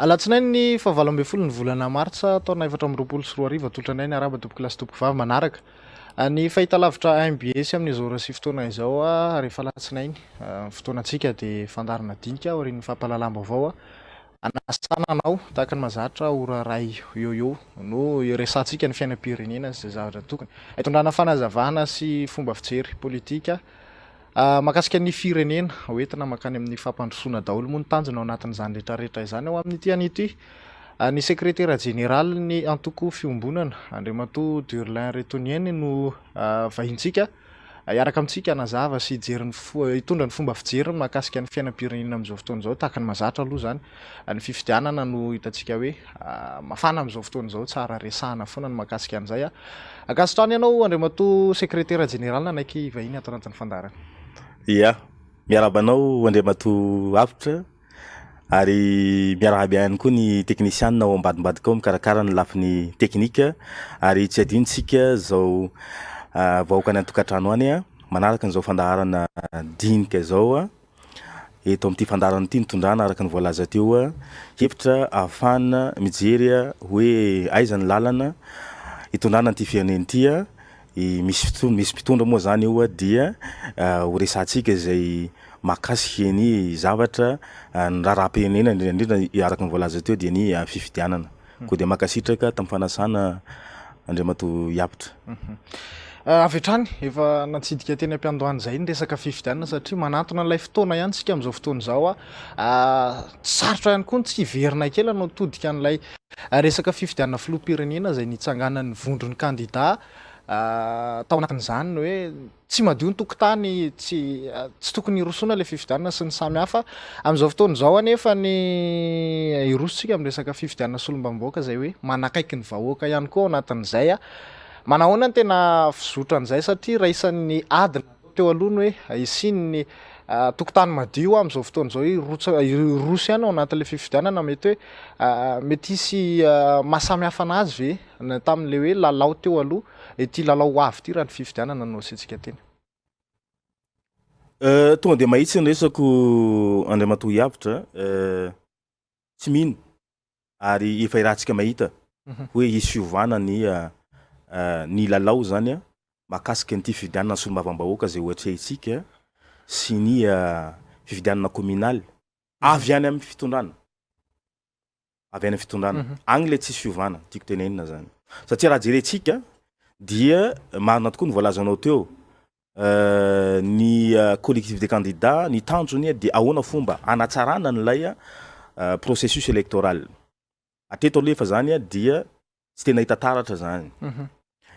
Alatsinainy faha-18 ny volana martsa taona 2024, atolotra anay ny arahaba tompoko lahy sy tompoko vavy manaraka ny fahitalavitra MBS amin'izao ora sy fotoana izao. Rehefa alatsinainy ny fotoanantsika dia fandaharana dinika aorian'ny fampahalalam-baovao anasana anao tahaka ny mahazatra ora iray eo eo no iresahantsika ny fiainam-pirenena sy izay zavatra tokony hitondrana fanazavana sy fomba fijery politika Mahakasika ny firenena, hoentina mankany amin'ny fampandrosoana daholo moa ny tanjona ao anatin'izany rehetrarehetra izany. Ao amin'ity anio ity, ny sekretera jeneralin'ny antoko Fiombonana, Andriamatoa Durlin Retoniainy no vahintsika hiaraka amintsika hanazava sy hijery ny hitondra ny fomba fijeriny mahakasika ny fiainam-pirenena amin'izao fotoana izao. Tahaka ny mahazatra aloha izany, ny fifidianana no hitantsika hoe mafana amin'izao fotoana izao, tsara resahana foana ny mahakasika an'izay. Ankasitrahana ianao Andriamatoa Sekretera Jeneraly nanaiky hivahiny ato anatin'ny fandaharana. Ia, miarahaba anao Andriamatoa Avotra ary miarahaba ihany koa ny teknisianina ao ambadimbadika ao mikarakara ny lafiny teknika ary tsy adinontsika izao vahoaka any an-tokantrano any manaraka an'izao fandaharana dinika izao. Eto amin'ity fandaharana ity nitondrana araka ny voalaza teo hevitra ahafahana mijery hoe aiza ny lalana hitondrana an'ity firenena ity. Misy misy mpitondra moa zany eo dia ho resahantsika izay mahakasika ny zavatra ny raharaham-pirenena indrindra indrindra araka ny voalaza teo dia ny fifidianana. Koa dia mankasitraka tamin'ny fanasana Andriamatoa Iapitra. Avy hatrany, efa natsidika teny am-piandohana izay ny resaka fifidianana satria manantona an'ilay fotoana ihany isika amin'izao fotoana izao. Sarotra ihany koa ny tsy hiverina kely hanao todika an'ilay resaka fifidianana filoham-pirenena izay nitsanganan'ny vondron'ny kandida tao anatin'izany ny hoe tsy madio ny tokontany, tsy tsy tokony hirosoana ilay fifidianana sy ny samy hafa. Amin'izao fotoana izao anefa ny hiroso tsika amin'ny resaka fifidianana solombavambahoaka izay hoe manakaiky ny vahoaka ihany koa ao anatin'izay. Manahoana ny tena fizotran'izay satria raisan'ny ady natao teo aloha ny hoe hisian'ny tokontany madio amin'izao fotoana izao hirotsa hiroso ihany ao anatin'ilay fifidianana mety hoe mety hisy maha samy hafa an'azy ve na tamin'ilay hoe lalao teo aloha ity lalao ho avy ity raha ny fifidianana no asiantsika teny. Tonga dia mahitsy ny resako Andriamatoa Iavotra, tsy mino ary efa irahantsika mahita hoe hisy fiovana ny ny lalao zany mahakasika an'ity fifidianana solombavambahoaka izay hoatrehintsika sy ny fifidianana kaominaly avy any amin'ny fitondrana. avy any fitondrana. Agny le tsisy fiovana tiako tenenina zany. Satria raha jerentsika dia marina tokoa ny voalazanao teo, ny collectif des candidats ny tanjony dia ahoana fomba hanatsarana an'ilay processus électoral. Hatreto aloha efa zany dia tsy tena hita taratra zany.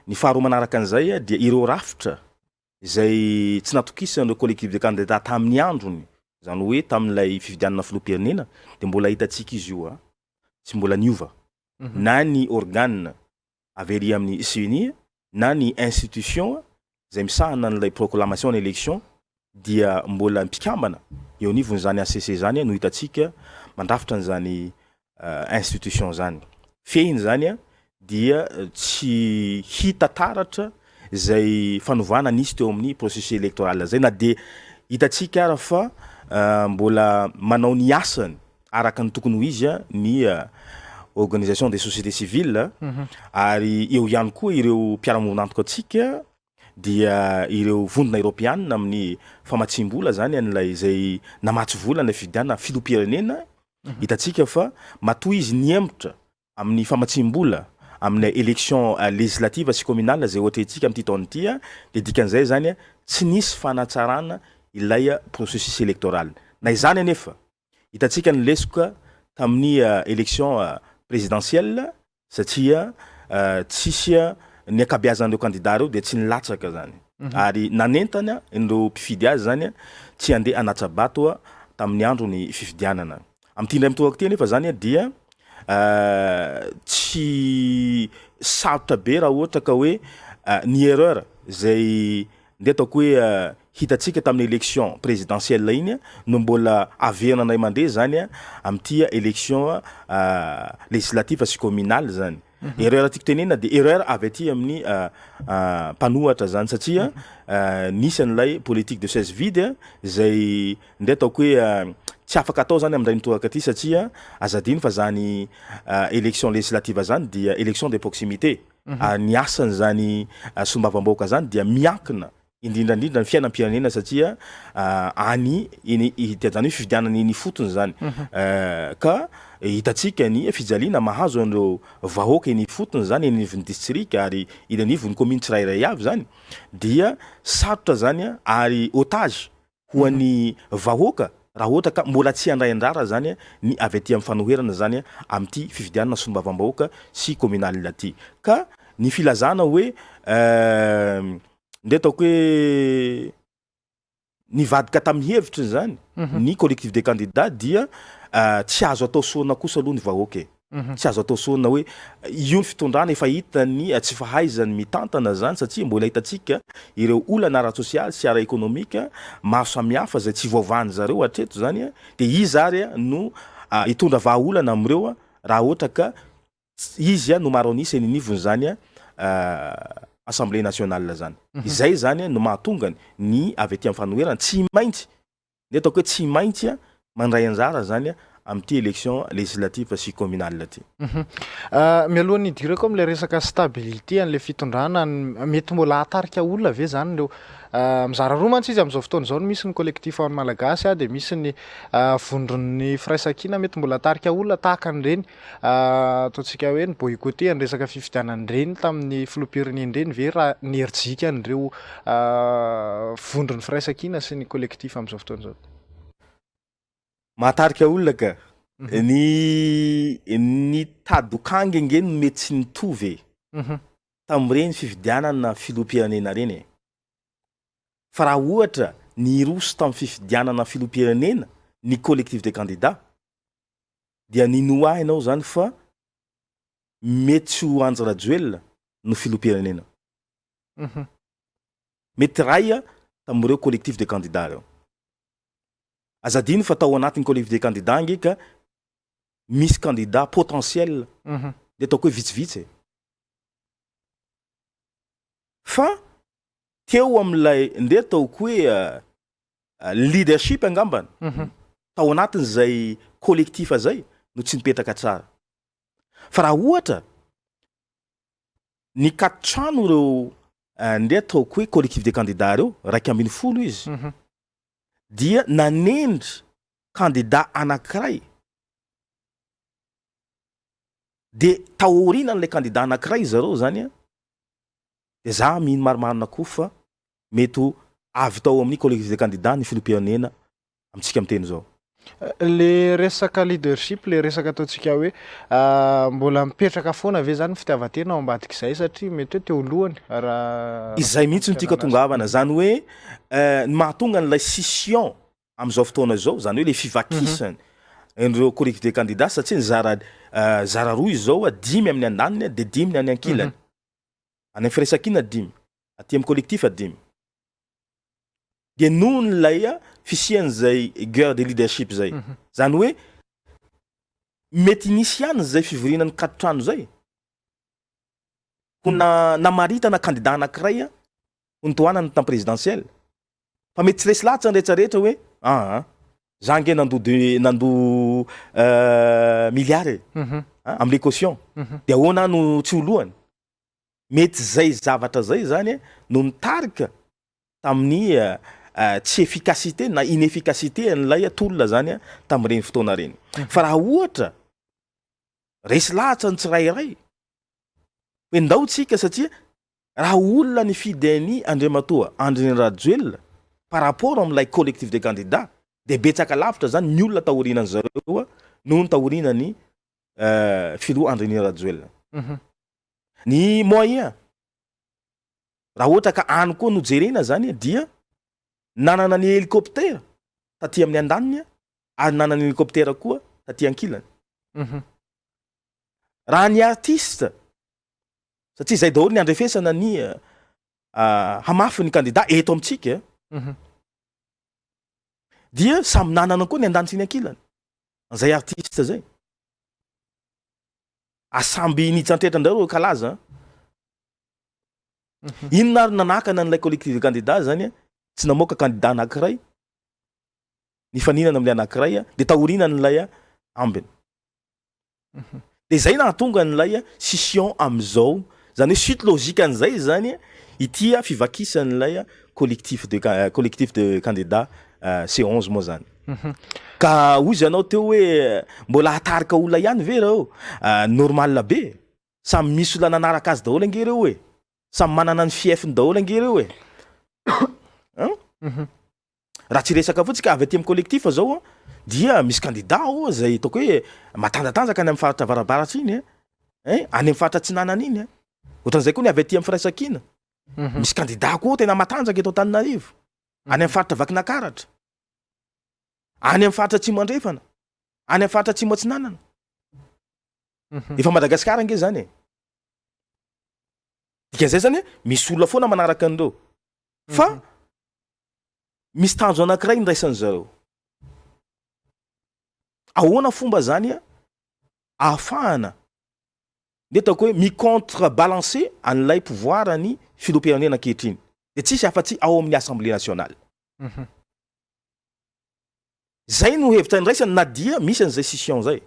Ny faharoa manaraka an'izay dia ireo rafitra izay tsy natokisan'ireo collectif de candidats tamin'ny androny, izany hoe tamin'ilay fifidianana filoham-pirenena dia mbola hitantsika izy io tsy mbola niova na ny organe avy ery amin'ny ceni na ny institution izay misahana an'ilay proclamation ny élection dia mbola mpikambana eo anivon'izany HCC izany no hitantsika mandrafitra an'izany institution zany. Fehiny zany dia tsy hita taratra izay fanovana nisy teo amin'ny processus électoral zay na dia hitantsika ara fa mbola manao ny asany araka ny tokony ho izy ny organisation des sociétés civiles ary eo ihany koa ireo mpiara-miombon'antoka antsika dia ireo vondrona eoropeanina amin'ny famatsiam-bola zany an'ilay izay namatsy vola an'ilay fifidianana filoham-pirenena, hitantsika fa matoa izy nihemotra amin'ny famatsiam-bola amin'ny élection législative sy communale izay hoatrehintsika amin'ity taona ity dia dikan'izay zany tsy nisy fanatsarana ilay processus électoral. Na izany anefa Hitantsika ny lesoka tamin'ny élection présidentielle satria tsisy ny ankabeazan'ireo kandida ireo dia tsy nilatsaka zany ary nanentana ireo mpifidy azy zany tsy handeha hanatsa-bato tamin'ny andron'ny fifidianana. Amin'ity indray mitoraka ity anefa zany dia tsy sarotra be raha ohatra ka hoe ny erreur izay Ndeha ataoko hoe hitantsika tamin'ny élection présidentielle iny no mbola averina indray mandeha zany amin'ity élection législative sy communale zany. Erreur tiako tenenina dia erreur avy aty amin'ny mpanohatra zany satria nisy an'ilay politique de chaise vide izay ndeha ataoko hoe tsy Tsy afaka atao zany amin'indray mitoraka ity satria aza adino fa zany élection législative zany dia élection de proximité ary ny asan'izany solombavambahoaka zany dia miankina indrindra indrindra ny fiainam-pirenena satria any eny zany hoe fifidianana eny ifotony zany ka hitantsika ny fijaliana mahazo an'ireo vahoaka eny ifotony zany eny anivon'ny distrika ary eny anivon'ny commune tsirairay avy zany dia sarotra zany ary otage ho an'ny vahoaka raha ohatra ka mbola tsy handray anjara zany ny avy aty amin'ny fanoherana zany amin'ity fifidianana solombavambahoaka sy communal ity ka ny filazana hoe ndeha ataoko hoe nivadika tamin'ny hevitry zany ny collectif des candidats dia tsy azo atao sorona kosa aloha ny vahoaka e. Tsy azo atao sorona hoe io ny fitondrana efa hita ny tsy fahaizany mitantana zany satria mbola hitantsika ireo olana ara-tsosialy sy ara-ekonomika maro samihafa zay tsy voavahan'ny zareo hatreto zany de iza ary no hitondra vahaolana amin'ireo raha ohatra ka izy no maro an'isa eny anivon'izany assemblée nationale zany. Izay zany no mahatonga ny avy aty amin'ny fanoherana tsy maintsy Ny ataoko hoe tsy maintsy mandray anjara zany amin'ity élection législative sy communale ity. Mialohan'ny hidirako amin'ilay resaka stabilité an'ilay fitondrana, mety mbola hahatarika olona ve zany ireo, mizara roa mantsy izy amin'izao fotoana izao, misy ny collectif ho an'ny Malagasy dia misy ny vondron'ny firaisankina, mety mbola hahatarika olona tahaka an'ireny ataontsika hoe ny boycotter ny resaka fifidianana ireny tamin'ny filoham-pirenena ireny ve raha ny herijika an'ireo vondron'ny firaisankina sy ny collectif amin'izao fotoana izao? Mahatarika olona ka. Ny ny tady-dokangy ange no mety tsy nitovy e. Tamin'ireny fifidianana filoham-pirenena ireny e. Fa raha ohatra niroso tamin'ny fifidianana filoham-pirenena ny collectif des candidats dia ninoa ahy ianao zany fa mety tsy ho Andry Rajoelina no filoham-pirenena. Mety iray tamin'ireo collectif de candidats ireo. Aza adino fa tao anatin'ny collectif de candidats ange ka misy candidat potentiel dia ataoko hoe vitsivitsy e. Fa teo amin'ilay ndeha ataoko hoe leadership angambany tao anatin'izay collectif zay no tsy nipetraka tsara. Fa raha ohatra ny katrano ireo ndeha ataoko hoe collectif des candidats ireo, 11 izy, dia nanendry candidat anankiray, de taorianan'ilay candidat anankiray zareo zany an, de za mino marimarina koa fa mety ho avy tao amin'ny collectif des candidats ny filoham-pirenena amintsika miteny izao. Le resaka leadership, le resaka ataontsika hoe mbola mipetraka foana ve zany ny fitiavan-tena ao ambadik'izay satria mety hoe te ho lohany raha Izay mihitsy no tiako hatongavana, zany hoe ny mahatonga an'ilay scission amin'izao fotoana izao, zany hoe le fivakisany an'ireo collectif des candidats satria nizara zara roa izy izao, dimy amin'ny andaniny dia dimy ny any ankilany, any amin'ny firaisankina dimy, aty amin'ny collectif dimy. Dia noho ilay fisian'izay guerre de leadership izay. Izany hoe mety nisy ihany izay fivoriana nikaton-trano izay ho namaritana kandida anankiray ho notohanana tamin'ny présidentielle. Fa mety tsy resy lahatra ny rehetra rehetra hoe aa za ange nandoa de nandoa milliard e, amin'ilay caution, dia ahoana aho no tsy ho lohany? Mety izay zavatra izay izany no nitarika tamin'ny tsy efficacité na inefficacité an'ilay tolona izany tamin'ireny fotoana ireny. Fa raha ohatra resy lahatra ny tsirairay hoe ndao tsika satria raha olona nifidy an'i Andriamatoa Andry Rajoelina par rapport amin'ilay collectif des candidats dia betsaka lavitra izany ny olona taorianan'zareo noho ny taorianan'ny filoha Andry Rajoelina. Ny moyen, raha ohatra ka any koa no jerena zany dia nanana ny hélicoptère taty amin'ny andaniny ary nanana ny hélicoptère koa taty ankilany. Raha ny artiste, satria zay daholo ny andrefesana ny hamafy ny candidat eto amintsika, dia samy nanana koa ny andaniny sy ny ankilany, an'izay artiste zay. Asamby nitsantetra indray reo kalaza a. Inona ary nanakana an'ilay collectif de candidats zany tsy namoaka candidat anakiray? Nifaninana amin'ilay anankiray dia taorianan'ilay ambiny. Dia izay nahatonga an'ilay scission amin'izao, izany hoe suite logique an'izay izany ity fivakisan'ilay collectif de collectif de candidats C11 moa zany. Ka hoy izy anao teo hoe mbola hatarika olona ihany ve ireo? Normal be, samy misy olona nanaraka azy daholo ange ireo e, samy manana ny fief-ny daholo ange ireo e. An? Raha tsy hiresaka fotsiny ka avy aty amin'ny collectif zao dia misy candidat ao zay ataoko hoe matanjatanjaka any amin'ny faritra avarabaratra iny ein, any amin'ny faritra atsinanana iny an, ohatran'izay koa ny avy aty amin'ny firaisankina, misy candidat koa tena matanjaka eto Antananarivo, any amin'ny faritra Vakinakaratra, any amin'ny faritra Atsimo Andrefana, any amin'ny faritra Atsimo Atsinanana. Efa Madagasikara ange zany e. Dikan'izay zany misy olona foana manaraka an'ireo fa Misy tanjona anankiray niraisan'ny zareo. Ahoana fomba zany ahafahana ny ataoko hoe mi-contre balancer an'ilay pouvoir ny filoham-pirenena ankehitriny. Dia tsisy afa-tsy ao amin'ny Assemblée nationale. Zay no hevitra niraisany na dia misy an'izay scission zay.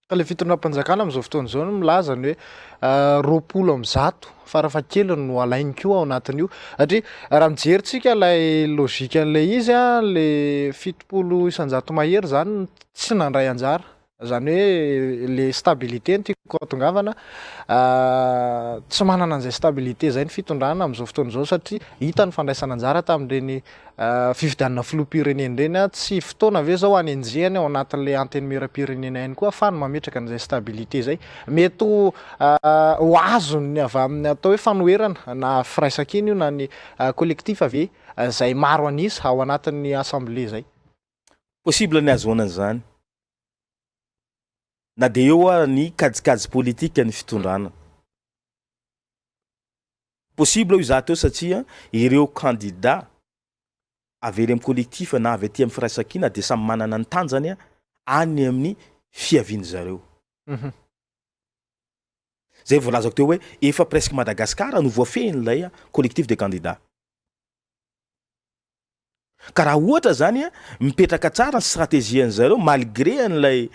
Fa ilay fitondram-panjakana amin'izao fotoana izao no milaza ny hoe 120 farafahakeliny no alainy koa ao anatin'io. Satria raha mijery tsika ilay logique an'ilay izy, ilay 70% mahery izany tsy nandray anjara. Izany hoe ilay stabilité no tiako hahatongavana, tsy manana an'izay stabilité izay ny fitondrana amin'izao fotoana izao satria hita ny fandraisana anjara tamin'ireny Fifidianana filoham-pirenena ireny, tsy fotoana ve izao hanenjehana ao anatin'ilay antenimieram-pirenena ihany koa ahafahany mametraka an'izay stabilité izay? Mety ho ho azony avy amin'ny atao hoe fanoherana na firaisankina io na ny collectif ve izay maro an'isa ao anatin'ny assemblée izay? Possible ny hahazoana an'izany na dia eo ara ny kajikajy politika ny fitondrana. Possible io izaho teo satria ireo candidat avy ery amin'ny collectif na avy aty amin'ny firaisankina dia samy manana ny tanjany any amin'ny fiaviany zareo. Zay voalazako teo hoe efa presque Madagascar no voafehin'ilay collectif des candidats. Ka raha ohatra zany mipetraka tsara ny stratégie an'zareo malgré an'ilay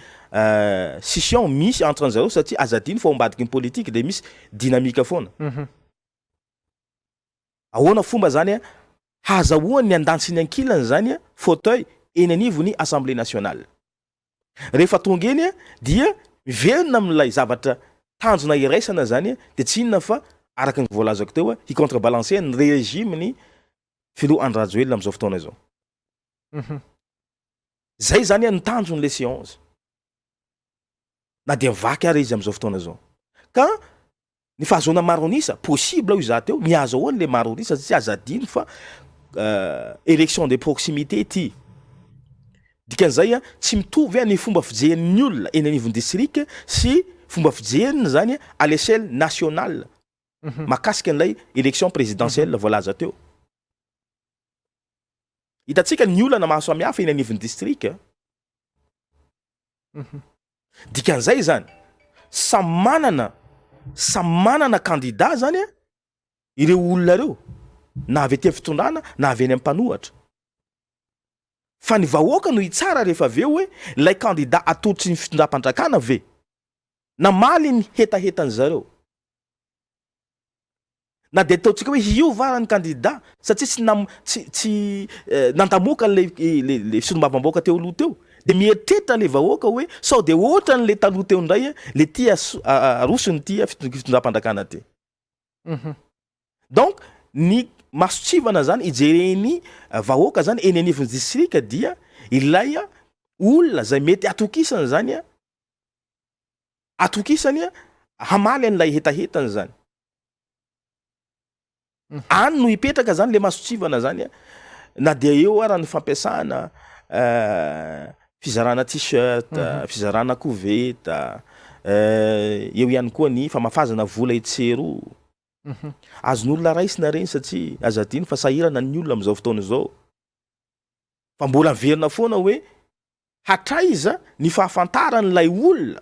scission misy entre an'zareo satria aza adino fa ao ambadiky ny politique de misy dynamique foana. Ahoana fomba zany hahazahoany ny andaniny sy ny ankilany zany fauteuil eny anivon'ny assemblée nationale. Rehefa tonga eny dia miverina amin'ilay zavatra tanjona iraisana zany de tsy inona fa araka ny voalazako teo hi contrebalancer ny régime ny Filoha Andry Rajoelina amin'izao fotoana izao. Zay zany ny tanjon'ilay séance. Na dia mivaky ary izy amin'izao fotoana izao. Ka ny fahazoana maro an'isa, possible hoy izaho teo, ny ahazoana ilay maro an'isa satria aza adino fa élection de proximité ity. Dikan'izay tsy mitovy ny fomba fijerin'ny olona eny anivon'ny district sy fomba fijeriny zany à l'échelle nationale. Mahakasika an'ilay élection présidentielle voalaza teo. Hitantsika ny olana maro samihafa eny anivon'ny district. Dikan'izay zany, samy manana, samy manana candidat zany ireo olona ireo, na avy aty amin'ny fitondrana na avy eny amin'ny mpanohatra. Fa ny vahoaka no hitsara rehefa avy eo hoe ilay candidat atolotry ny fitondram-panjakana ve namaly ny hetahetan-dry zareo. Na dia ataontsika hoe hiova ara ny kandida satria tsy nam tsy tsy nandamoaka an'ilay le le solombavambahoaka teo aloha teo dia mieritreritra ilay vahoaka hoe sao dia ohatran'ilay taloha teo indray le tia aroson'ity fitondram-panjakana ty. Donc ny mason-tsivana zany ijeren'ny vahoaka zany eny anivon'ny distrika dia ilay olona zay mety atokisany zany atokisany hamaly an'ilay hetahetany zany. Any no hipetraka zany le mason-tsivana zany na dia eo ara ny fampiasana fizarana t-shirt, fizarana koveta, eo ihany koa ny famafazana vola etsy sy eroa. Azon'olona raisina ireny satria aza adino fa sahirana ny olona amin'izao fotoana izao. Fa mbola miverina foana hoe Hatraiza ny fahafantaran'ilay olona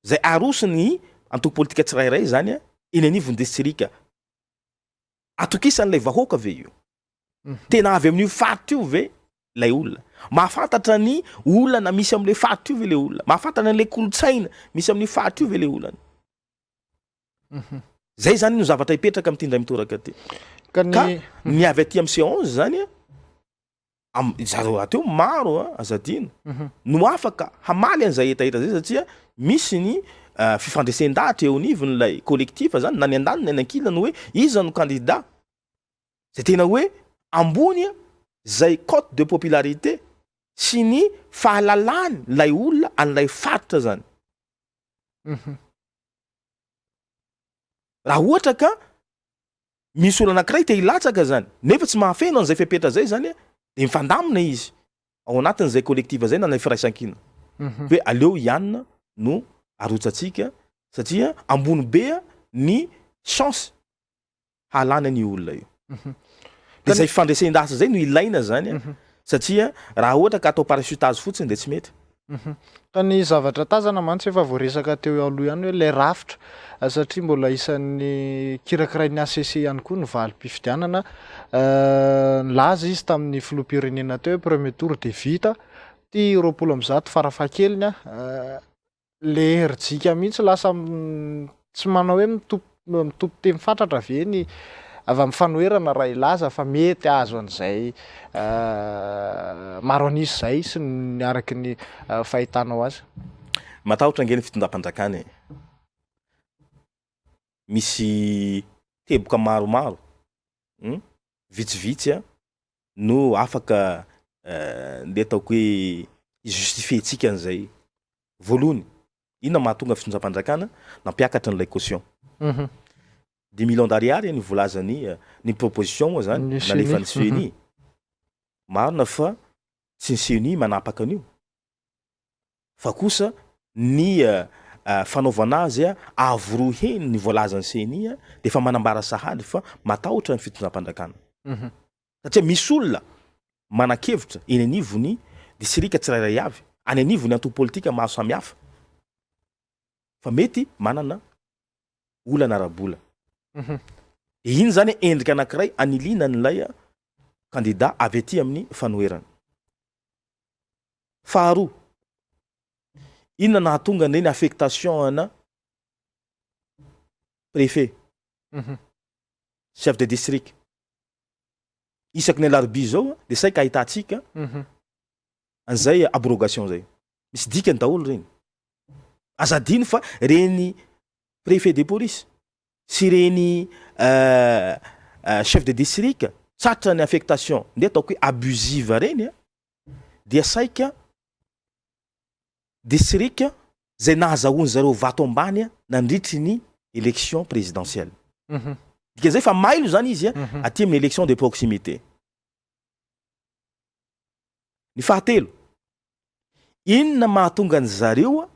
izay aroson'ny antoko politika tsirairay izany eny anivon'ny distrika? Atokisan'ilay vahoaka ve io? Tena avy amin'io faritra io ve? Ilay olona? Mahafantatra ny olana misy amin'ilay faritra io ve ilay olona? Mahafantatra an'ilay kolontsaina misy amin'io faritra io ve ilay olana? Zay zany no zavatra hipetraka amin'ity indray mitoraka ity. Ka ny Ka ny avy aty amin'ny C11 zany a, am- zareo rahateo maro a, aza adino, no afaka hamaly an'izay hetaheta zay satria misy ny fifandresen-dahatra eo anivon'ilay collectif zany na ny andaniny na ny ankilany hoe iza no candidat zay tena hoe ambony zay cote de popularité sy ny fahalalany lay olona an'ilay faritra zany. Raha ohatra ka misy olona anankiray te hilatsaka zany nefa tsy mahafeno an'izay fepetra zay zany de mifandamina izy ao anatin'izay collectif zay na ilay firaisankina hoe aleo i anona no arotsatsika satria ambony be ny chance hahalany an'io olona io. De zay fandresen-dahatra zay no ilaina zany a, satria raha ohatra ka atao parachutage fotsiny de tsy mety. Ka ny zavatra tazana mantsy efa voaresaka teo aloha ihany hoe ilay rafitra satria mbola isan'ny kirakirain'ny HCC ihany koa ny valim-pifidianana. Nilaza izy tamin'ny filoham-pirenena teo hoe premier tour dia vita, ity 120 farafahakeliny Le herijika mihitsy lasa tsy manao hoe mitopy teny fatratra ve ny avy amin'ny fanoherana raha hilaza fa mety hahazo an'izay maro an'isa izay sy ny araky ny fahitanao azy? Matahotra ange ny fitondram-panjakana e! Misy teboka maromaro vitsivitsy no afaka ndeha ataoko hoe hi-justifier-ntsika an'izay. Voalohany, inona mahatonga fitondram-panjakana nampiakatra an'ilay caution? Dix millions d'ariary ny volazan'ny ny proposition moa zany nalefan'ny CENI. Marina fa tsy ny CENI manapaka an'io fa kosa ny fanaovana azy avo roa heny ny voalazan'ny CENI dia efa manambara sahady fa matahotra ny fitondram-panjakana. Satria misy olona manan-kevitra eny anivon'ny distrika tsirairay avy, any anivon'ny antoko politika maro samihafa fa mety manana olana ara-bola. Dia iny izany endrika anankiray aniliana an'ilay kandida avy aty amin'ny fanoherana. Faharoa, inona nahatonga an'ireny affectation ana préfet, chef de district? Isaky ny alarobia izao dia saika ahitantsika an'izay abrogation izay. Misy dikany daholo ireny. Aza adino fa ireny préfet de police sy ireny chef de district tratra ny affectation ndeha ataoko hoe abusive ireny dia saika district zay nahazahoan zareo vato ambany nandritry ny élection présidentielle. Dikan'izay fa mailo zany izy aty amin'ny élection de proximité. Ny fahatelo, inona mahatonga an zareo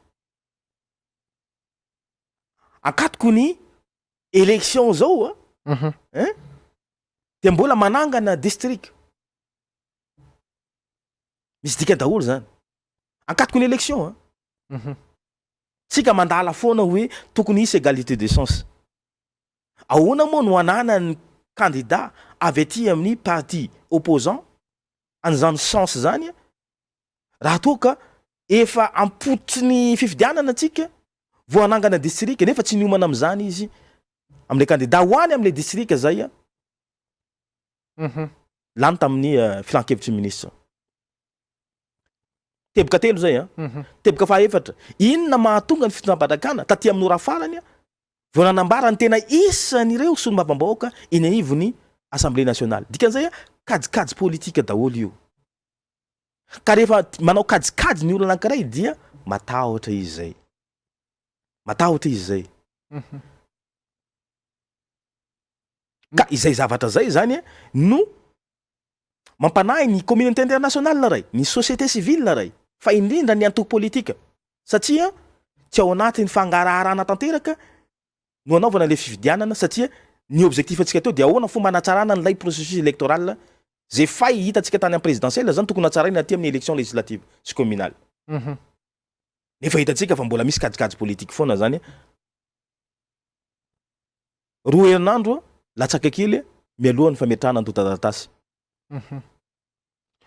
ankatoko ny élection zao hein dia mbola manangana district. Misy dikany daholo zany. Ankatoko ny élection an. Tsika mandala foana hoe tokony hisy égalité de chance. Ahoana moa no ananan'ny candidat avy aty amin'ny parti opposant an'izany chance zany raha toa ka efa ampototry ny fifidianana tsika vao hanangana district nefa tsy niomana amin'izany izy amin'ilay candidat ho any amin'ilay district zay an. Lany tamin'ny filan-kevitry ny minisitra. Teboka telo zay an. Teboka fahaefatra, inona mahatonga ny fitondram-panjakana taty amin'ny ora farany vao nanambara ny tena isan'ireo solombavambahoaka eny anivon'ny Assemblée nationale. Dikan'izay an, kajikajy politika daholo io. Ka rehefa manao kajikajy ny olona anankiray dia matahotra izy zay. Matahotra izy zay. Ka izay zavatra zay zany no mampanahy ny communauté internationale ray, ny société civile ray, fa indrindra ny antoko politika satria tsy ao anatin'ny fangaraharana tanteraka no anaovana ilay fifidianana satria ny objectif antsika teo dia ahoana fomba hanatsarana an'ilay processus électoral zay fay hitantsika tany amin'ny présidentielle zany tokony hatsaraina aty amin'ny élection législative sy communale. Nefa hitantsika fa mbola misy kajikajy politique foana zany. Roa herinandro latsaka kely mialohan'ny fametrahana antontan-taratasy.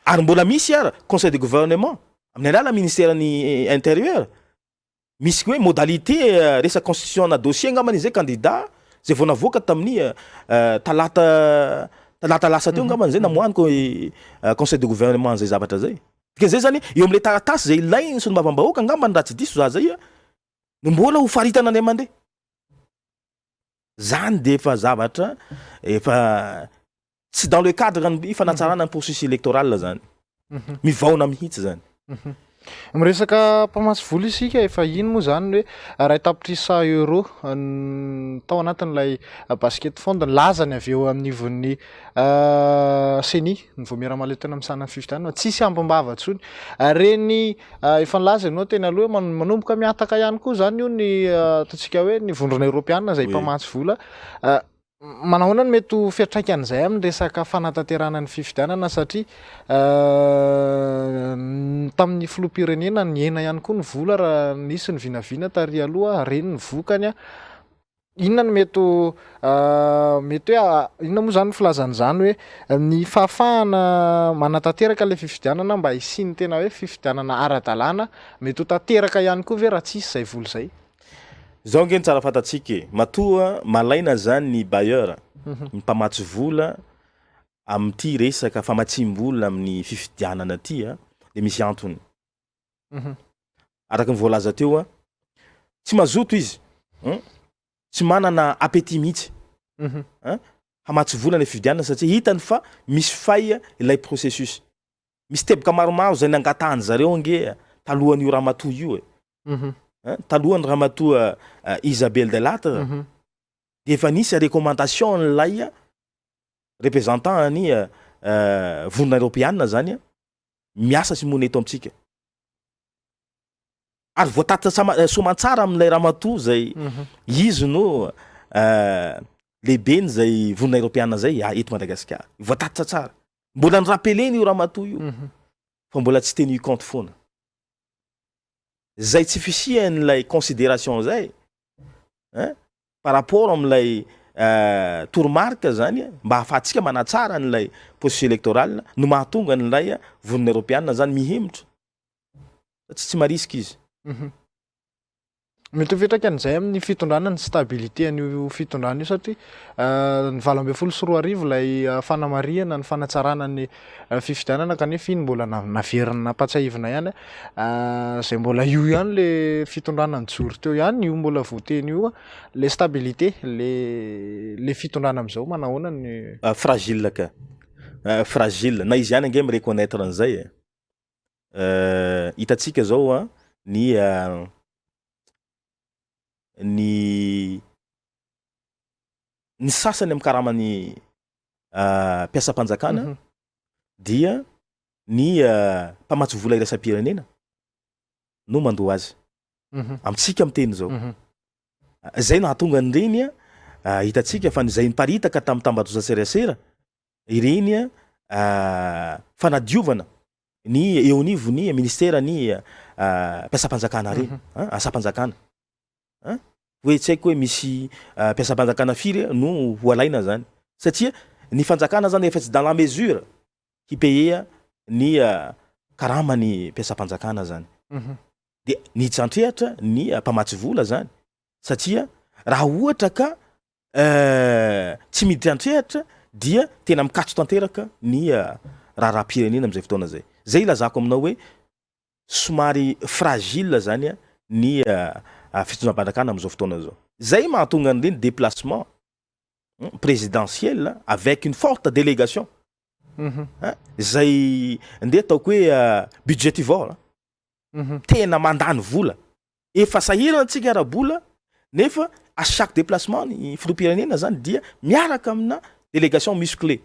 Ary mbola misy ara conseil de gouvernement amin'ny alalan'ny ministeran'ny intérieur, misy hoe modalité resaka constitution na dossier angambany izay candidat zay vao navoaka tamin'ny talata lasa teo angambany zay namoahany conseil de gouvernement zay zavatra zay. Dikan'izay zany, eo am'le taratasy zay ilainy solombavambahoaka angambany, raha tsy diso za zay a, no mbola ho faritana andray mandeha zany, de efa zavatra efa tsy dans le cadre ny fanatsarana ny processus électoral zany, mivaona mihitsy zany. Miresaka mpamatsy vola isika, efa ino moa zany hoe 1 tapitrisa euro tao anatin'ilay basket fund lazany avy eo amin'nivon'ny CENI, ny vaomiera mahaleo tena misahana ny fifidianana, tsisy ambim-bava intsony reny. Efa nilaza ianao teny aloha hoe manomboka miataka ihany koa zany io ny ataontsika hoe ny Vondrona Eoropeana zay mpamatsy vola. Manahoana no mety ho fiantraikan'izay amin'ny resaka fanatanterahana ny fifidianana, satria tamin'ny filoham-pirenena nihena ihany koa ny vola raha nisy ny vinavina tary aloha reny ny vokany a? Inona no mety ho mety hoe inona moa zany ny filazan'izany hoe ny fahafahana manatanteraka ilay fifidianana mba hisian'ny tena hoe fifidianana ara-dalàna mety ho tanteraka ihany koa ve raha tsisy izay vola izay? Zao nge ny tsara fantatsika e, matoa malaina zany ny bailleur, ny mpamatsy vola amin'ity resaka famatsim-bola amin'ny fifidianana ty a, de misy antony. Araka ny voalaza teo a, tsy mazoto izy, tsy manana appétit mihitsy an hamatsy vola ny fifidianana, satria hitany fa misy faille ilay processus. Misy teboka maromaro zay nangatahany zareo ange talohan'io ramatoa io e. Hein, talohan'ny ramatoa Isabelle Delattre, de efa nisy recommandation n'ilay représentant ny Vondrona Eoropeana zany a, miasa sy monina eto amintsika. Ary voatatitra soamantsara amin'ilay ramatoa zay izy no lehibeny zay Vondrona Eoropeana zay eto Madagasikara. Voatatitra tsara. Mbola ny rappelena io ramatoa io fa mbola tsy tenu compte foana. Zay tsy fisian'ilay considération zay, hein, par rapport amin'ilay toromarika zany mba ahafahantsika manatsara an'ilay processus électoral no mahatonga an'ilay Vondrona Eoropeana zany mihemotra. Tsy marisika izy. Mety ho fiantraikan'izay amin'ny fitondrana ny stabilité an'io fitondrana io, satria ny 2018 ilay fanamarihana ny fanatsarana ny fifidianana, kanefa iny mbola naverina nampatsiahivina ihany zay mbola io ihany le fitondrana nijoro teo ihany io mbola voateny io le stabilité le fitondrana amin'izao manahoana ny Fragile ka, fragile na izy ihany ange mireconnaître an'izay e. Hitantsika zao a, ny sasany amin'ny karamany mpiasam-panjakana dia ny mpamatsy vola iraisam-pirenena no mandoa azy. Amintsika miteny zao. Zay nahatonga an'ireny a, hitantsika fa ny zay niparitaka tamin'ny tambajotra serasera ireny a, fanadiovana ny eo anivon'ny ministera ny mpiasam-panjakana reny, asam-panjakana, hein, hoe tsy haiko hoe misy mpiasam-panjakana firy no ho alaina zany, satria ny fanjakana zany efa tsy dans la mesure hipayer ny karamany mpiasam-panjakana zany, de niditra an-trehatra ny mpamatsy vola zany, satria raha ohatra ka tsy miditra an-trehatra dia tena mikatso tanteraka ny raharaham-pirenena amin'izay fotoana zay. Zay ilazako aminao hoe somary fragile zany ny fitondram-panjakana amin'izao fotoana zao. Zay mahatonga an'ireny déplacement présidentiel avec une forte délégation, zay ndeha ataoko hoe budgétivore, tena mandany vola. Efa sahirana antsika ara-bola, nefa à chaque déplacement ny filoham-pirenena zany dia miaraka amina délégation musclée.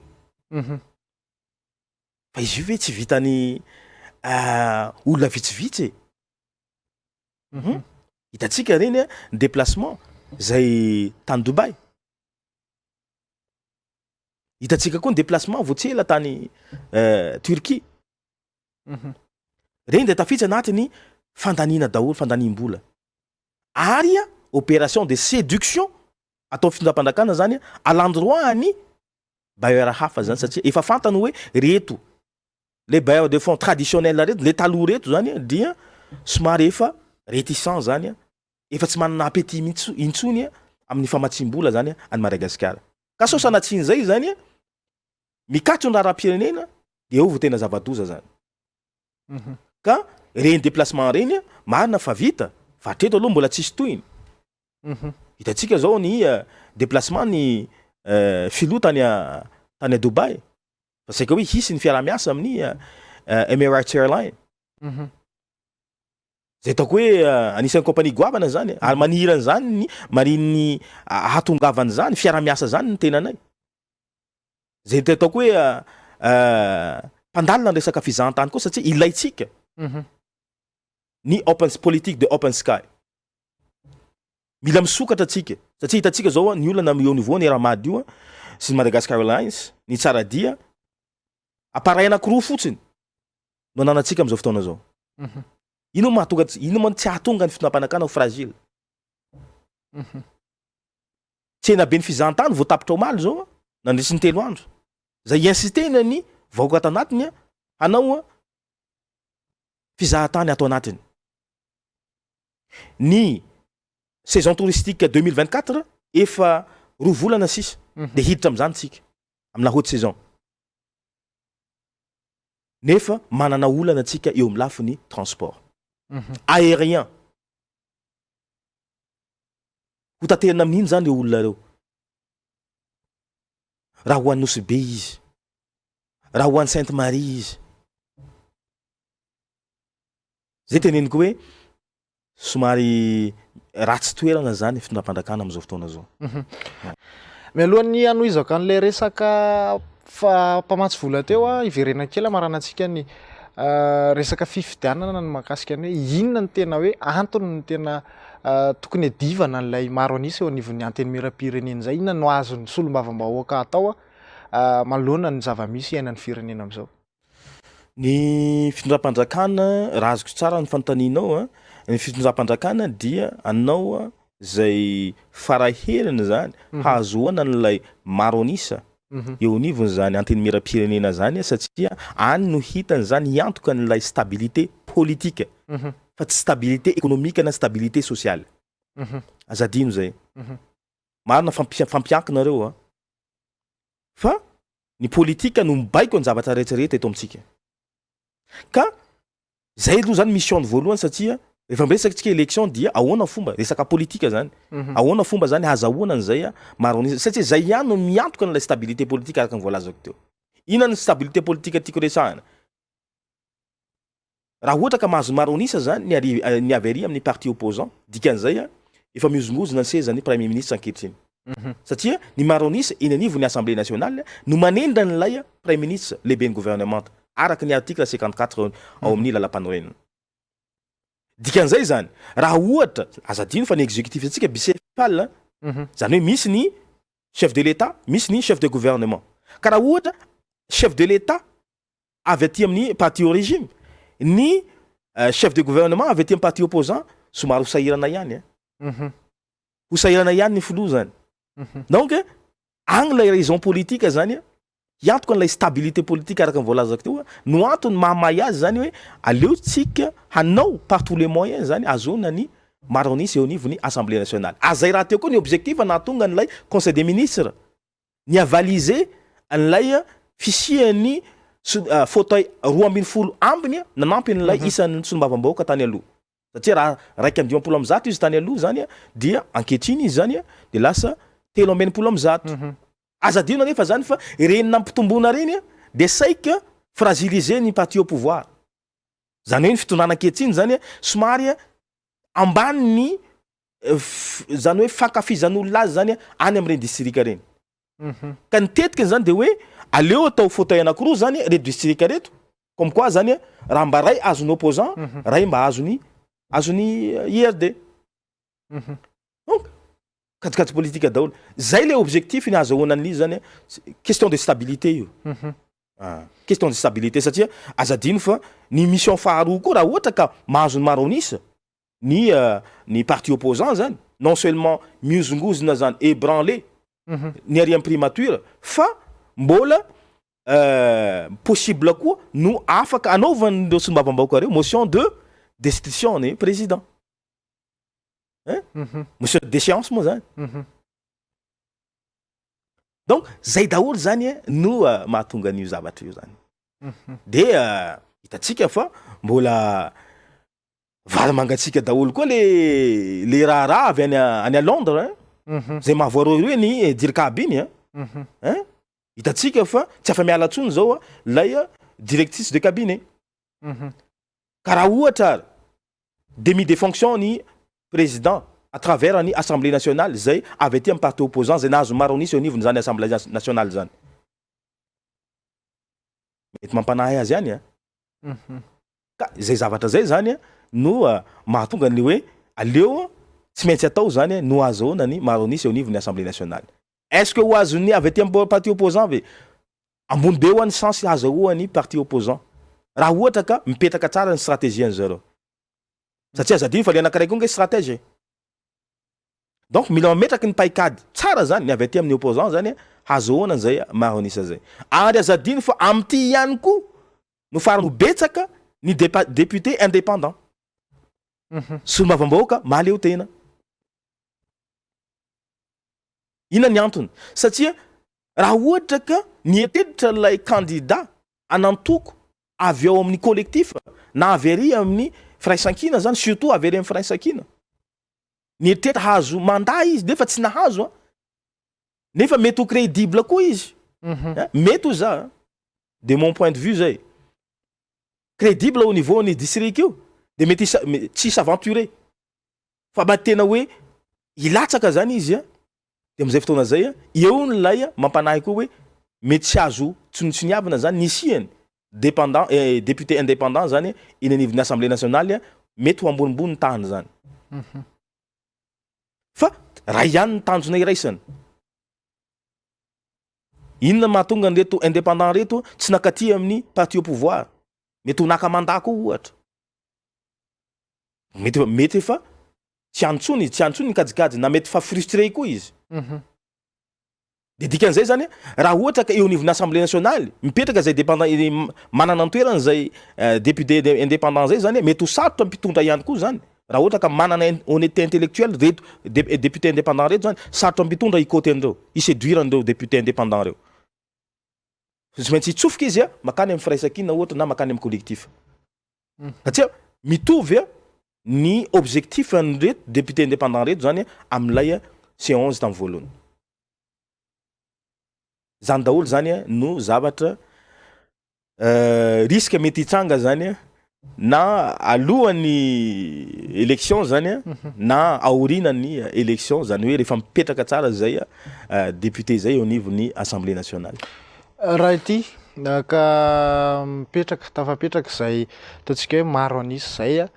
Fa izy io ve tsy vitany olona vitsivitsy e? Hitantsika reny a, ny déplacement zay tany Dubaï. Hitantsika koa ny déplacement vao tsy ela tany Turquie. Reny de tafiditra anatin'ny fandaniana daholo, fandanim-bola. Ary a, opération de séduction atao fitondram-panjakana zany à l'endroit ny bailleur hafa zany, satria efa fantany hoe reto. Le bailleurs de fonds traditionnels reto, le taloha reto zany dia somary efa réticent zany, efa tsy manana appétit mihitsy intsony amin'ny famatsiam-bola zany any Madagasikara. Ka sao sanatsian'izay zany mikatso ny raharaham-pirenena dia eo vao tena zava-doza zany. Ka ireny déplacement ireny marina fa vita fa hatreto aloha mbola tsisy tohiny. Hitantsika zao ny déplacement ny filoha tany tany Dubaï fa saika hoe hisy ny fiaraha-miasa amin'ny Emirates Airline. Zay ataoko hoe anisan'ny compagnie goavana zany ary maniry an'izany ny marian'ny ahatongavan'izany fiaraha-miasa zany ny tenanay. Zay te ataoko hoe mpandalina ny resaka fizahantany koa satria ilaintsika ny open politique de open sky. Mila misokatra tsika satria hitantsika zao ny olana eo niveau ny Air Mad io sy ny Madagascar Airlines, ny Tsaradia, appareil anakiroa fotsiny no ananantsika am'zao fotoana zao. Ino mahatonga, ino moa tsy hahatonga ny fitondram-panjakana ho fragile? Tsena be ny fizahantany vao tapitra omaly zao nandritry ny 3 andro. Zay insistena ny vahoaka ato anatiny hanao fizahantany ato anatiny. Ny saison touristique 2024 efa 2 volana sisa de hiditra am'zany tsika amina haute saison. Nefa manana olana tsika eo amin'ny lafiny transport aérien. Ho taterina amin'iny zany reo olona reo. Raha ho an'i Nosy Be izy, raha ho an'i Sainte Marie izy. Zay teneniko hoe somary ratsy toerana zany fitondram-panjakana amin'izao fotoana zao. Mialohan'ny hanohizako an'ilay resaka mpamatsy vola teo, hiverena kely hamaranantsika ny resaka fifidianana ny mahakasika ny hoe inona ny tena hoe antony ny tena tokony hiadivana an'ilay maro an'isa eo anivon'ny antenimieram-pirenena izay, inona no azon'ny solombavambahoaka atao manoloana ny zava-misy iainan'ny firenena amin'izao? Ny fitondram-panjakana, raha azoko tsara ny fanontanianao, ny fitondram-panjakana dia anao zay faraheriny zany hahazoana an'ilay maro an'isa eo anivon'izany antenimieram-pirenena zany satria any no hitany zany hiantoka an'ilay stabilité politique fa tsy stabilité économique na stabilité sociale. Aza adino zay. Marina fampiankina reo a. Fa ny politika no mibaiko ny zavatra rehetra rehetra eto amintsika. Ka zay aloha zany mission-ny voalohany satria rehefa miresaka tsika élection dia ahoana fomba, resaka politika zany, ahoana fomba zany hazahoana an'izay maro an'isa, satria zay ihany no miantoka an'ilay stabilité politique araka ny voalazako teo. Inona ny stabilité politique tiako resahana? Raha ohatra ka mahazo maro an'isa zany ny ary ny avy ary amin'ny parti opposant, dikan'izay efa mihozongozona ny sezan'ny premier ministre ankehitriny. Satria ny maro an'isa eny anivon'ny assemblée nationale no manendry an'ilay premier ministre lehiben'ny gouvernemanta araka ny article 54 ao amin'ny lalàmpanorenana. Dikan'izay zany raha ohatra, aza adino fa ny exécutif antsika bicéphale, zany hoe misy ny chef de l'État, misy ny chef de gouvernement. Ka raha ohatra chef de l'État avy aty amin'ny parti au régime, ny chef de gouvernement avy aty amin'ny parti opposant, somary ho sahirana ihany e. Ho sahirana ihany ny filoha zany. Donc agny ilay raison politique zany hiantoka an'ilay stabilité politique araka ny voalazako teo no antony mahamay azy zany hoe aleo tsika hanao par tous les moyens zany ahazoana ny maro an'isa eo anivon'ny assemblée nationale. Ary zay rahateo koa ny objectif nahatonga an'ilay conseil des ministres ny avaliser an'ilay fisian'ny fauteuil 12 ambiny nanampy an'ilay isan'ny solombavambahoaka tany aloha. Satria raha 151 izy tany aloha zany dia ankehitriny izy zany dia lasa 163. Aza adino anefa zany fa ireny nampitombona ireny dia saika fragiliser ny parti au pouvoir. Zany hoe ny fitondrana ankehitriny zany somary ambany ny zany hoe fankafizan'olona azy zany any amin'ireny distrika ireny. Ka ny tetikany zany dia hoe aleo atao fauteuil anankiroa zany reto distrika reto, comme quoi zany raha mba ray azon'ny opposant, ray mba azon'ny azon'ny IRD. Donc kajikajy politika daholo. Zay le objectif ny ahazahoana an'izy zany, question de stabilité io. Question de stabilité satria aza adino fa ny mission faharoa koa raha ohatra ka mahazo ny maro an'isa ny ny parti opposant zany, non seulement mihozongozona zany ébranlé ny ary amin'ny primature fa mbola Possible koa no afaka anaovan'ireo solombavambahoaka ireo motion de destitution ny président. Hein? Motion de déchéance moa zany. Donc zay daholo zany no mahatonga an'io zavatra io zany. De hitantsika fa mbola vary mangatsiaka daholo koa le le raharaha avy any any à Londres hein. Zay mahavoarohirohy ny dircab iny hein. Hein? Hitantsika fa tsy afa-miala intsony zao lay directrice de cabinet. Ka raha ohatra ary démis de fonction ny président à travers ny assemblée nationale zay avy aty amin'ny parti opposant zay nahazo maro an'isa eo anivon'izany assemblée nationale zany. Mety mampanahy azy ihany an. Ka zay zavatra zay zany no mahatonga ny hoe aleo tsy maintsy atao zany no ahazoana ny maro an'isa eo anivon'ny assemblée nationale. Est-ce que ho azon'ny avy aty amin'ny parti opposant ve? Ambony be ho'a ny chance hazahoan'ny parti opposant raha ohatra ka mipetraka tsara ny stratégie an'zareo. Satria aza adino fa le anankiray koa nge stratège e. Donc mila mametraky ny paikady tsara zany ny avy aty amin'ny opposant zany hazahoana an'izay maro an'isa zay. Ary aza adino fa amin'ity ihany koa no farany ho betsaka ny depa- député indépendant. Solombavambahoaka mahaleo tena. Inona ny antony? Satria raha ohatra ka nieritreritra ilay kandida an'antoko avy ao amin'ny collectif na avy ary amin'ny firaisankina zany, surtout avy ary amin'ny firaisankina, nieritreritra hahazo mandat izy nefa tsy nahazo an, nefa mety ho crédible koa izy, mety ho za, de mon point de vue zay, crédible au niveau ny district io, de mety tsy hi-s'aventurer. Fa mba tena hoe hilatsaka zany izy a, de am'zay fotoana zay a, eo n'ilay mampanahy koa hoe mety tsy azo tsinontsiniavina zany ny hisiany dependant député indépendant zany eny anivon'ny assemblée nationale, mety ho ambonimbony ny tahany zany. Fa ray ihany ny tanjona iraisana. Inona mahatonga an'ireto indépendant reto tsy nakaty amin'ny parti au pouvoir? Mety ho naka mandat koa ohatra. Mety efa mety efa tsy any intsony izy, tsy any intsony ny kajikajy na mety fa frustré koa izy. De dikan'izay zany raha ohatra ka eo anivon'ny assemblée nationale mipetraka zay dépendant manana ny toerany zay député indépendant zay zany mety ho sarotra mpitondra ihany koa zany raha ohatra ka manana honnêteté intellectuelle reto député indépendant reto zany, sarotra mpitondra hi-coter an'ireo, hi-séduire an'ireo député indépendant reo. Tsy maintsy hitsofoka izy a makany amin'ny firaisankina ohatra na makany amin'ny collectif. Satria mitovy ny objectif an'ireto député indépendant reto zany amin'ilay C11 tamin'ny voalohany. Zany daholo zany no zavatra risque mety hitranga zany na alohan'ny élection zany na aorian'ny élection, zany hoe rehefa mipetraka tsara zay député zay eo anivon'ny assemblée nationale. Raha ity ka mipetraka tafapetraka izay ataontsika hoe maro an'isa izay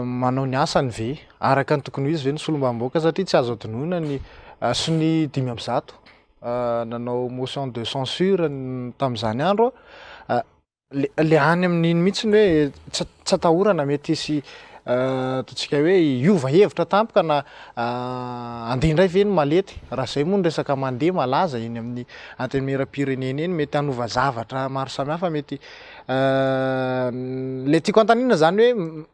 manao ny asany ve araka ny tokony ho izy ve ny solombavambahoaka, satria tsy azo adinoina ny sonia 105 nanao motion de censure tamin'izany andro, le any amin'iny mihitsy ny hoe tsy atahorana mety hisy ataontsika hoe hiova hevitra tampoka na handeha indray ve ny malety? Raha izay moa ny resaka mandeha malaza eny amin'ny antenimieram-pirenena eny, mety hanova zavatra maro samihafa, mety le tiako anontaniana zany hoe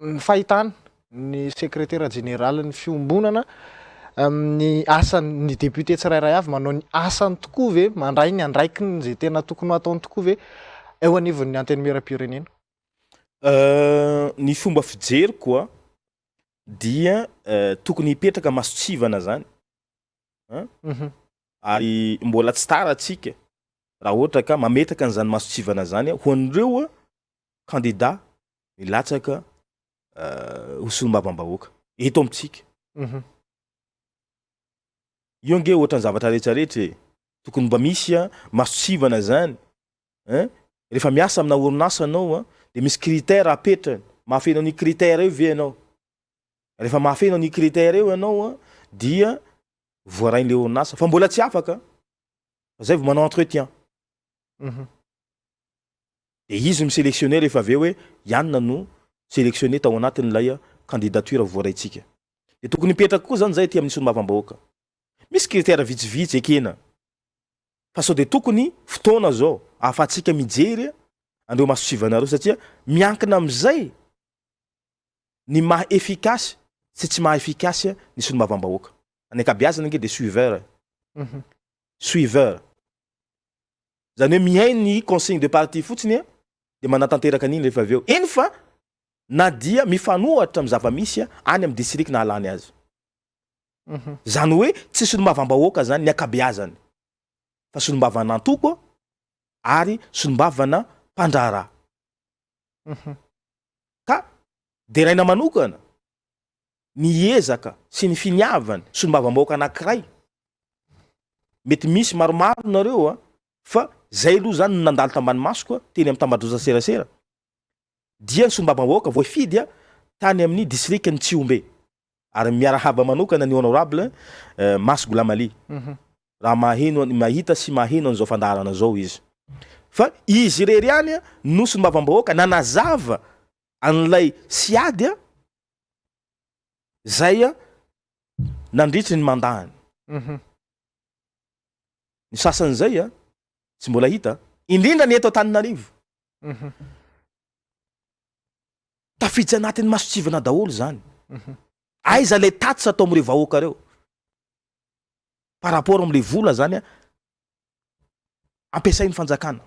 ny fahitana ny sekretera jeneralin'ny fiombonana amin'ny asan'ny député tsirairay avy, manao ny asany tokoa ve, mandray ny andraikiny izay tena tokony ho ataony tokoa ve eo anivon'ny antenimieram-pirenena? Ny fomba fijeriko a dia tokony hipetraka mason-tsivana zany an, ary mbola tsy tara tsika raha ohatra ka mametraka an'izany mason-tsivana zany ho an'ireo kandida milatsaka ho solombavambahoaka eto amintsika. Io ange ohatran'ny zavatra rehetrarehetra e, tokony mba misy mason-tsivana zany Hein? Rehefa miasa amina orinasa anao an, dia misy critère apetrany, mahafeno an'io critère io ve ianao? Rehefa mahafeno an'io critère io ianao an, dia voarain'ilay orinasa, fa mbola tsy afaka, fa zay vao manao entretien. Dia izy no mi-selectionner rehefa avy eo hoe ianona no selectionner tao anatin'ilay candidature voaraintsika. Dia tokony hipetraka koa zany zay aty amin'ny solombavambahoaka. Misy critère vitsivitsy ekena. Fa sao dia tokony fotoana zao ahafahantsika mijery an'ireo masontsivanareo satria miankina amin'izay ny maha efficace sy tsy maha efficace ny solombavambahoaka. Ny ankabeazany ange dia suiveur e. Suiveur. Zany hoe mihaino ny consigne de parti fotsiny dia manatanteraka an'iny rehefa avy eo. Eny fa na dia mifanohatra amin'ny zava-misy any amin'ny district nahalany azy. Zany hoe tsy solombavambahoaka zany ny ankabeazany fa solombavan'antoko ary solombavana mpandraharaha. Ka deraina manokana ny ezaka sy ny finiavany solombavambahoaka anankiray. Mety misy maromaro nareo a, fa zay aloha zany no nandalo tambany masoko teny amin'ny tambajotra serasera dia ny solombavambahoaka voafidy tany amin'ny distrikan'i Tsihombe. Ary miarahaba manokana ny Honorable Masy Goulamali raha maheno mahita sy maheno an'izao fandaharana izao izy. Fa izy irery ihany no solombavambahoaka nanazava an'ilay siady zay nandritry ny mandat-ny. Ny sasan'izay tsy mbola hita, indrindra ny eto Antananarivo. Tafiditra anatin'ny mason-tsivana daholo izany. Aiza ilay tatitra atao amin'ireo vahoaka ireo? Par rapport amin'ilay vola zany ampiasain'ny fanjakana.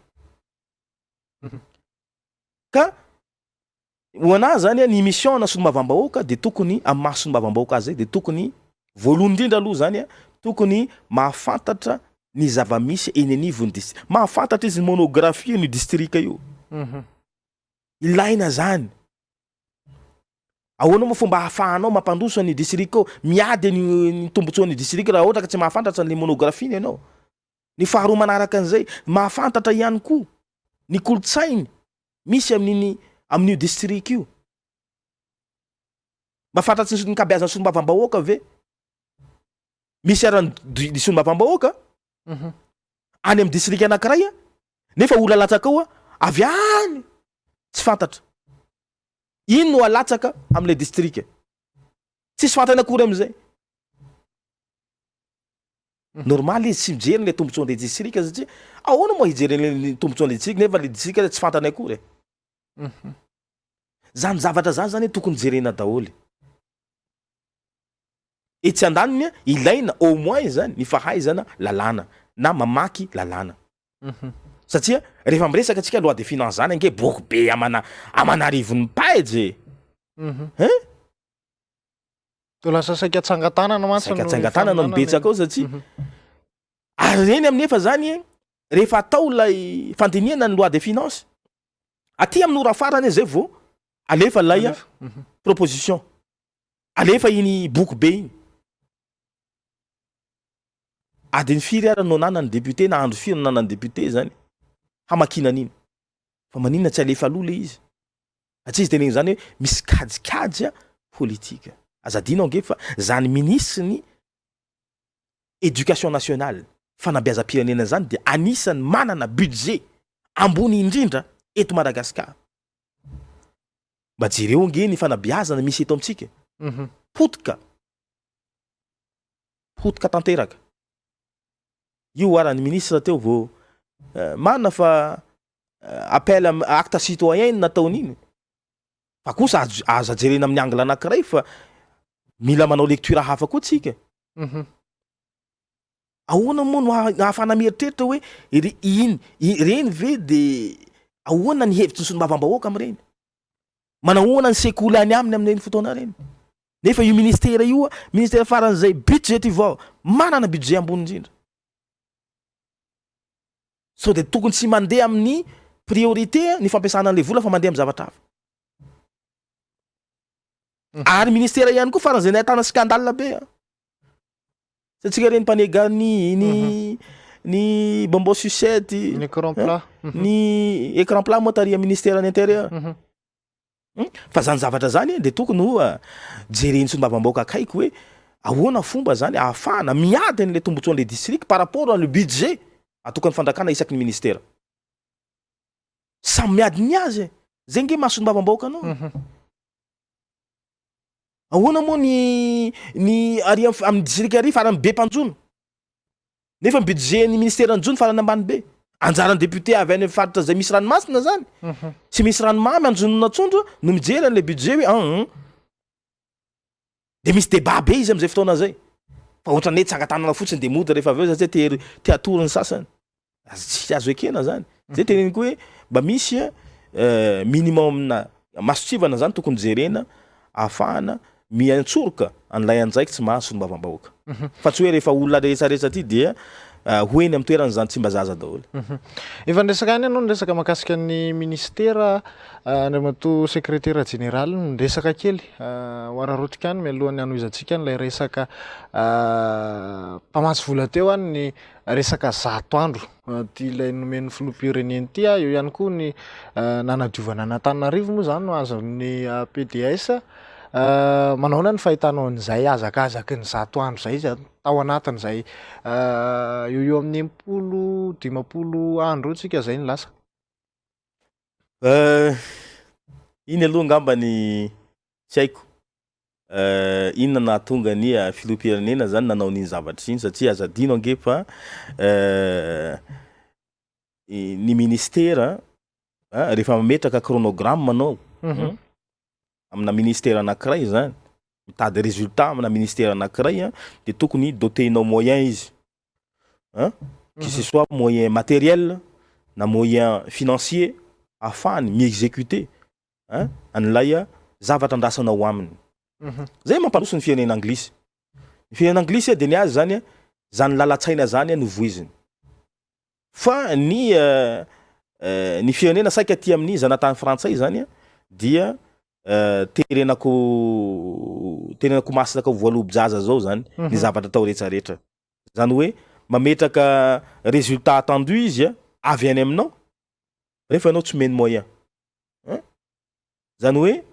Ka ho anah zany ny mission na solombavambahoaka dia tokony amin'ny maha solombavambahoaka azy zay dia tokony voalohany indrindra aloha zany tokony mahafantatra ny zava-misy eny anivon'ny district. Mahafantatra izy ny monographie ny distrika io. Ilaina zany. Ahoana moa fomba ahafahanao mampandroso an'io district io, miady an'io ny tombotsoan'io district raha ohatra ka tsy mahafantatra an'le monographie-ny ianao. Ny faharoa manaraka an'izay, mahafantatra ihany koa ny kolontsainy misy amin'iny amin'io district io. Mba fantatry ny ankabeazan'ny solombavambahoaka ve? Misy ara ny solombavambahoaka any amin'ny district anankiray nefa olona latsaka ao avy any tsy fantatra. Ino no alatsaka amin'ilay district? Tsisy fantany akory amin'izay. Normal izy tsy mijery ilay tombotsoan'ilay district satria ahoana moa hijery ny tombotsoan'ilay district nefa ilay district tsy fantany akory e. Zany zavatra zany zany tokony jerena daholo. Etsy andaniny ilaina au moins zany ny fahaizana lalàna na mamaky lalàna. Satria rehefa miresaka tsika loi de finance zany ange boky be amana aman'arivony page e. Hein? To lasa saika tsangan-tanana mantsy Saika tsangan-tanana no betsaka ao satria ary reny amin'nefa zany rehefa atao ilay fandinihana ny loi de finance aty amin'ny ora farany zay vao alefa ilay proposition alefa iny boky be iny. Adiny firy ara no ananan'ny député na andro firy no ananan'ny député zany hamakiana an'iny? Fa maninona tsy alefa aloha le izy? Fa tsy izy tenenina zany hoe misy kajikajy politika. Aza adino ange fa zany ministre ny éducation nationale, fanabeazam-pirenena zany dia anisan'ny manana budget ambony indrindra eto Madagascar. Mba jereo ange ny fanabeazana misy eto amintsika. Potika. Potika tanteraka. Io ara ny ministre teo vao marina fa appel acte citoyen no nataony iny. Fa kosa azo aza jerena amin'ny angle anankiray fa mila manao lecture hafa koa tsika. Ahoana moa no ahafahana mieritreritra hoe ry iny ireny ve de ahoana ny hevitry ny solombavambahoaka amin'ireny? Manahoana ny sekoly any aminy amin'ireny fotoana ireny? Nefa io ministera io ministera faran'izay budgetivore, manana budget ambony indrindra. Sao dia tokony tsy mandeha amin'ny priorité ny fampiasana an'ilay vola fa mandeha amin'ny zavatra hafa. Ary ministera ihany koa faran'izay nahitana scandale be. Hitantsika ireny mpanega ny ny ny bonbon sucette, Ny écran plat. ny écran plat moa tary amin'ny ministeran'ny intérieur. Fa zany zavatra zany de tokony ho jeren'ny solombavambahoaka akaiky hoe ahoana fomba zany ahafahana miady an'le tombotsoan'le district par rapport an'le budget atokan'ny fanjakana isaky ny ministera. Samy miady ny azy e! Zay nge maha solombavambahoaka anao. Ahoana moa ny ny ary amin'ny district ary farany be mpanjono? Nefa ny budget ny ministeran'ny jono farany ambany be. Anjaran'ny député avy any amin'ny faritra izay misy ranomasina zany sy misy ranomamy anjonona tsondro no mijery an'ilay budget hoe an. De misy débat be izy amin'izay fotoana zay. Fa ohatran'ny hoe tsangan-tanana fotsiny de mody rehefa avy eo satria te te hatory ny sasany. Tsy azo ekena zany. Zay teneniko hoe mba misy minimum-na mason-tsivana zany tokony jerena ahafahana miantsoroka an'ilay andraikitsy maha solombavambahoaka. Fa tsy hoe rehefa olona rehetrarehetra aty dia ho eny amin'ny toerany zany Tsimbazaza daholo. Efa niresaka ihany ianao niresaka mahakasika ny minisitera, Andriamatoa Sekretera Jeneraly, niresaka kely ho araraotika ihany mialohan'ny hanohizantsika an'ilay resaka mpamatsy vola teo any ny resaka 100 andro ity ilay nomen'ny filoham-pirenena ity, eo ihany koa ny nanadiovana an'Antananarivo moa izany no azon'ny PDS. Manahoana ny fahitanao an'izay hazakazaky ny 100 andro izay zany tao anatin'izay eo eo amin'ny 60 50 andro eo tsika izay no lasa? Iny aloha angamba ny tsy haiko inona nahatonga ny filoham-pirenena zany nanao an'iny zavatra iny satria aza adino ange fa ny ministera rehefa mametraka chronogramme anao amina ministera anankiray zany, mitady résultat amina ministera anankiray de tokony doter-nao moyen izy an, que ce soit moyen matériel na moyen financier ahafahany mi-executer an an'ilay zavatra andrasanao aminy. Zay mampandroso ny firenena anglisy. Ny firenena anglisy de ny azy zany zany lalan-tsaina zany no voiziny. Fa ny ny firenena saika aty amin'ny zanatany frantsay zany dia terenako terenako masina ka voalobo-jaza zao zany ny zavatra atao rehetrarehetra. Zany hoe mametraka résultat attendu izy avy any aminao rehefa ianao tsy omeny moyen. Hein? Zany hoe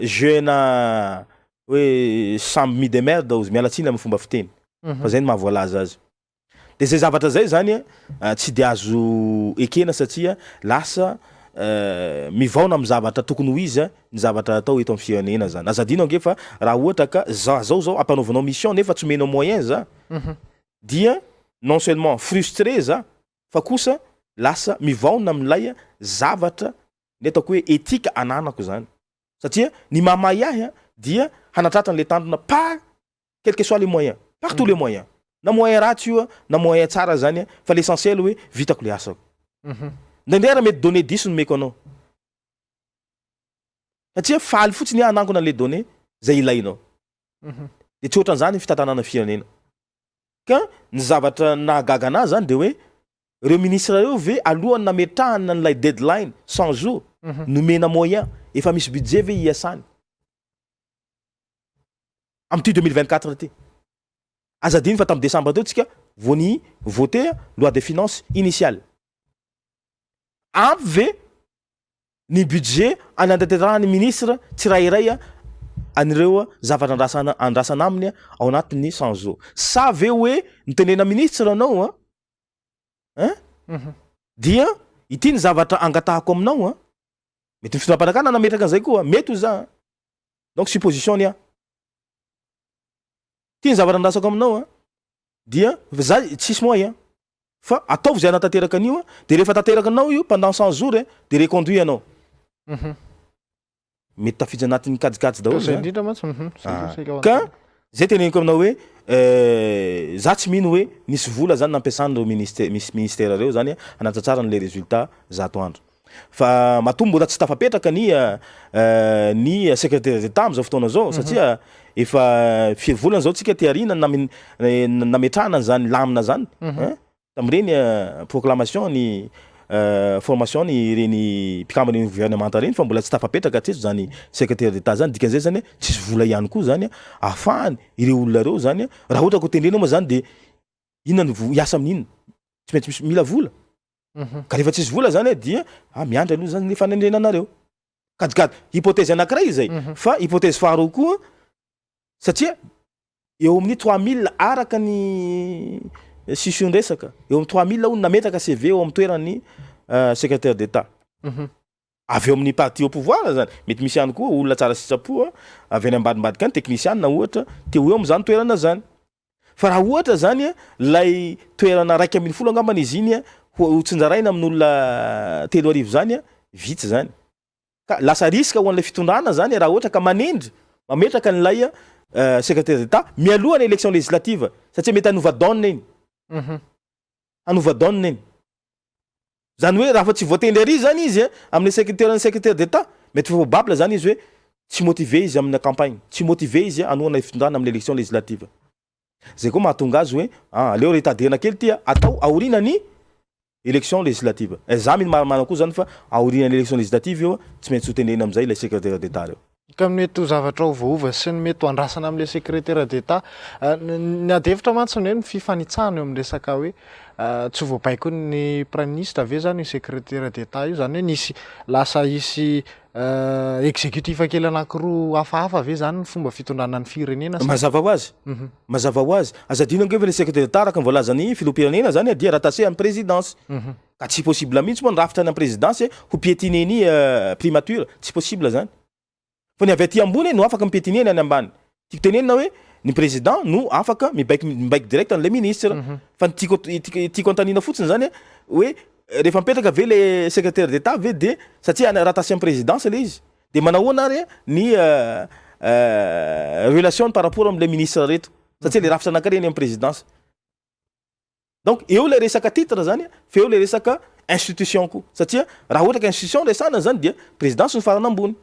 jeu-na hoe samby mi-demerde ozy, miala tsiny amin'ny fomba fiteny fa zay no mahavoalaza azy. De zay zavatra zay zany tsy de azo ekena satria lasa mivaona amin'ny zavatra tokony ho izy ny zavatra atao eto amin'ny firenena zany. Aza adino ange fa raha ohatra ka za zao zao ampanaovanao mission nefa tsy omenao moyen za dia non seulement frustré za fa kosa lasa mivaona amin'ilay zavatra ny ataoko hoe éthique ananako zany satria ny mahamay ahy dia hanatratra an'le tanjona par quel que soit les moyens, par tous les moyens, na moyen ratsy io na moyen tsara zany fa l'essentiel hoe vitako le asako. Indraindray ary mety données diso no omeko anao satria faly fotsiny aho hanangona an'le données zay ilainao. De tsy ohatran'izany ny fitantanana firenena. Ka ny zavatra nahagaga anahy zany de hoe reo ministre reo ve alohan'ny nametrahana an'ilay deadline 100 jours nomena moyen, efa misy budget ve hiasany amin'ity 2024 ity? Aza adino fa tamin'ny décembre teo tsika vao ny voter loi de finances initiale. Ampy ve ny budget anatanterahany ministre tsirairay an'ireo zavatra andrasana andrasana aminy ao anatin'ny 100 jours? Sa ve hoe nitenena ministre anao a hein dia ity ny zavatra angatahako aminao a, mety ny fitondram-panjakana nametraka an'izay koa, mety ho za, donc supposition ny ahy, ity ny zavatra andrasako aminao a, dia za tsisy moyen fa ataovy zay hanatanteraka an'io a, de rehefa tanteraka anao io pendant 100 jours e, de reconduit anao. Mety tafiditra anatin'ny kajikajy daholo Zay zany. indrindra mantsy, zay Ah, saika ho ka anontaniana. zay teneniko aminao hoe za tsy mino hoe nisy vola zany nampiasan'ireo ministè- misy ministère reo zany hanatratrarana le résultat 100 andro. Fa matoa mbola tsy tafapetraka ny ny secrétaire d'État am'zao fotoana zao satria efa firy volana zao tsika ty aoriana nametrahana an'zany lamina zany hein, tamin'ireny proclamation ny formation ny ireny mpikambana iny gouvernemanta reny fa mbola tsy tafapetraka hatreto zany secrétaire d'État zany, dikan'izay zany tsisy vola ihany koa zany ahafahany ireo olona reo zany raha ohatra ka ho tendrena moa zany de inona no hiasa amin'inona, tsy maintsy misy mila vola. Ka rehefa tsisy vola zany dia ah miandry aloha zany le fanendrena anareo. Kajikajy hypothèse anankiray izay fa hypothèse faharoa koa satria eo amin'ny 3000 araka ny sision-dresaka eo amin'ny 3000 hono nametraka CV eo amin'ny toeran'ny secrétaire d'État. Avy eo amin'ny parti au pouvoir zany, mety misy ihany koa olona tsara sitrapo avy any ambadimbadika any, technicien ohatra, te ho eo amin'izany toerana zany. Fa raha ohatra zany a, lay toerana 11 angambany izy iny a, ho tsinjaraina amin'olona 3000 zany a, vitsy zany. Ka lasa risque ho an'ilay fitondrana zany raha ohatra ka manendry, mametraka an'ilay secrétaire d'Etat mialoha ny élection législative, satria mety hanova donne iny. Hanova donne iny. Zany hoe raha fa tsy voatendry ary zany izy a, amin'ny secrétaire secrétaire d'Etat, mety probable zany izy hoe tsy motivé izy amina campagne, tsy motivé izy hanohana fitondrana amin'ny élection législative. Zay koa mahatonga azy hoe ah, aleo retardena kely ty a, atao aoriana ny élection législative. Za mino marimarina koa zany fa aorian'ny élection législative io tsy maintsy ho tenena amizay ilay secrétaire d'État reo. Ka mety ho zavatra ovaova sy ny mety ho andrasana amin'ilay secrétaire d'État. Ny ady hevitra mantsy ny hoe ny fifanitsahana eo amin'ny resaka hoe tsy voabaiko ny premier ministre ve zany io secrétaire d'État io, zany hoe nisy lasa hisy exécutif kely anankiroa hafahafa ve zany ny fomba fitondrana ny firenena? Mazava ho azy, mazava ho azy. Aza adino ange fa le secrétaire d'État araka ny voalazan'ny filoham-pirenena zany dia rattaché amin'ny présidence. Ka tsy possible mihitsy moa ny rafitra any amin'ny présidence ho piétiner ny primature, tsy possible zany. Fa ny avy aty ambony no afaka mipiétiner ny any ambany. Tiako tenenina hoe ny président no afaka mibaiko mibaiko direct an'le ministre. Fa ny tiako antanina fotsiny zany hoe rehefa mipetraka ve le secrétaire d'État ve de satria rattaché amin'ny présidence le izy de manahoana ary ny relation par rapport am'le ministre reto, satria le rafitra anankiray eny amin'ny présidence. Donc eo le resaka titre zany, fa eo le resaka institution koa, satria raha ohatra ka institution resana zany dia présidence no farana ambony,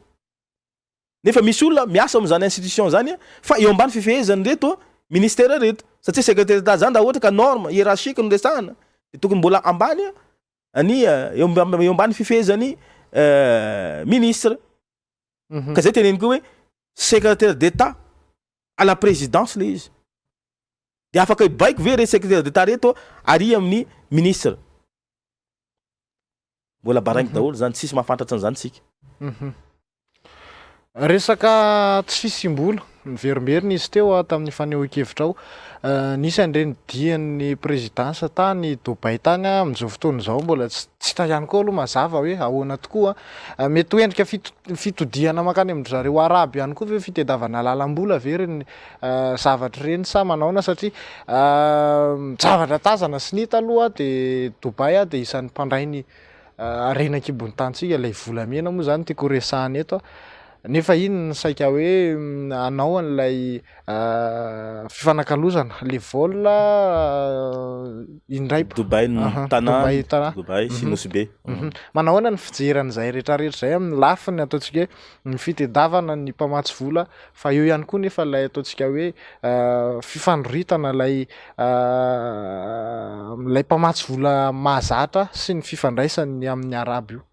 nefa misy olona miasa am'zany institution zany fa eo ambany fifehezany reto ministère reto, satria secrétaire d'État zany raha ohatra ka norme hiérarchique no resahana de tokony mbola ambany ny eo ambany fifehezany ministre. Ka zay teneniko hoe secrétaire d'État à la présidence le izy de afaka hibaiko ve re secrétaire d'État reto ary amin'ny ministre? Mbola baraingy daholo zany, tsisy mahafantatry an'izany tsika. Resaka tsy fisimbola miverimberina izy teo a tamin'ny fanehoan-kevitra ao. Nisy an'ireny dian'ny présidence tany Dubai tany a, amin'izao fotoana izao mbola tsy hita ihany koa aloha mazava hoe ahoana tokoa. Mety ho endrika fitodihana mankany amin-dry zareo araby ihany koa ve, fitadiavana lalam-bola ve reny zavatra ireny sa manaona, satria zavatra tazana sy ny hita aloha de Dubai a de isan'ny mpandray ny harena an-kibon'ny tanintsika, ilay volamena moa zany tiako horesahana eto a, nefa iny ny saika hoe hanao an'ilay fifanakalozana le vol indray Dubai no tanà. Dubai tanà. Dubai sy Nosy Be. Manao ahoana ny fijeran'izay rehetrarehetra izay amin'ny lafiny ataontsika hoe ny fitadiavana ny mpamatsy vola, fa eo ihany koa nefa ilay ataontsika hoe fifandroritana ilay mpamatsy vola mahazatra sy ny fifandraisany amin'ny arabo io?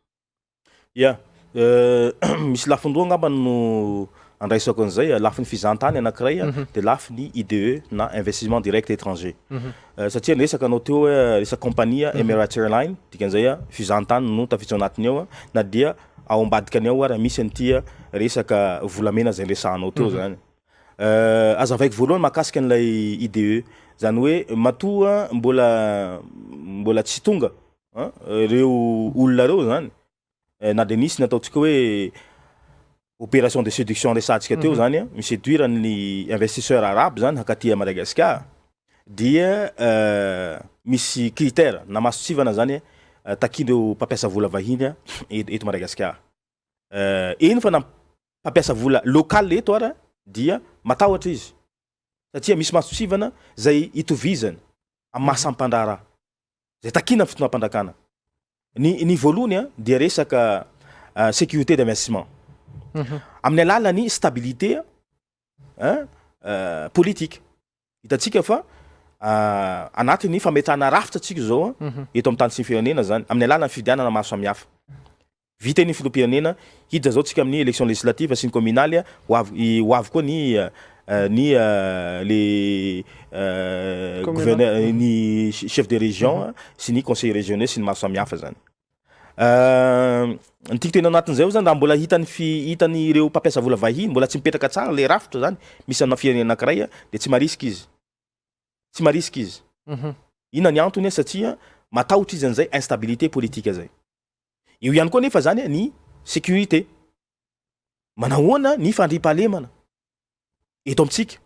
Ya, misy lafiny roa angamba no andraisako an'izay: lafiny fizahantany anankiray a, de lafiny IDE na investissement direct étranger, satria resaka anao teo hoe resaka compagnie Emirates Airline, dikan'izay a fizahantany no tafiditra ao anatiny ao a, na dia ao ambadikany ao ary misy an'ity resaka volamena zay resahanao teo zany. Azavaiko voalohany mahakasika an'ilay IDE zany hoe matoa mbola tsy tonga reo olona reo zany, na de nisy ny ataontsika hoe opération de séduction resahantsika teo zany a, miséduire ny investisseur arabe zany hankaty à Madagascar, dia misy critère na mason-tsivana zany takian'ireo mpampiasa vola vahiny a eto Madagasikara eny, fa na mpampiasa vola local eto ara dia matahotra izy satria misy mason-tsivana zay itovizany amin'ny maha samy mpandraharaha zay takiana amin'ny fitondram-panjakana. Ny voalohany a dia resaka sécurité d'investissement amin'ny alalan'ny stabilité hein, politique. Hitantsika fa anatin'ny fametrahana rafitra atsika zao a eto amin'ny tany sy ny firenena zany amin'ny alalan'ny fifidianana maro samihafa vita ny filoham-pirenena, hiditra zao tsika amin'ny élection législative sy ny communale a, ho avy koa ny le gouverneur, ny chef de région sy ny conseil régionaux sy ny maro samihafa zany. Ny tiako tena anatin'izay ao zany, raha mbola hitany fi hitan'ireo mpampiasa vola vahiny mbola tsy mipetraka tsara le rafitra zany misy amina firenena anankiray a, de tsy marisika izy, tsy marisika izy. Inona ny antony a? Satria matahotra izy an'izay instabilité politique zay. Eo ihany koa nefa zany ny sécurité, manahoana ny fandriampahalemana eto amintsika.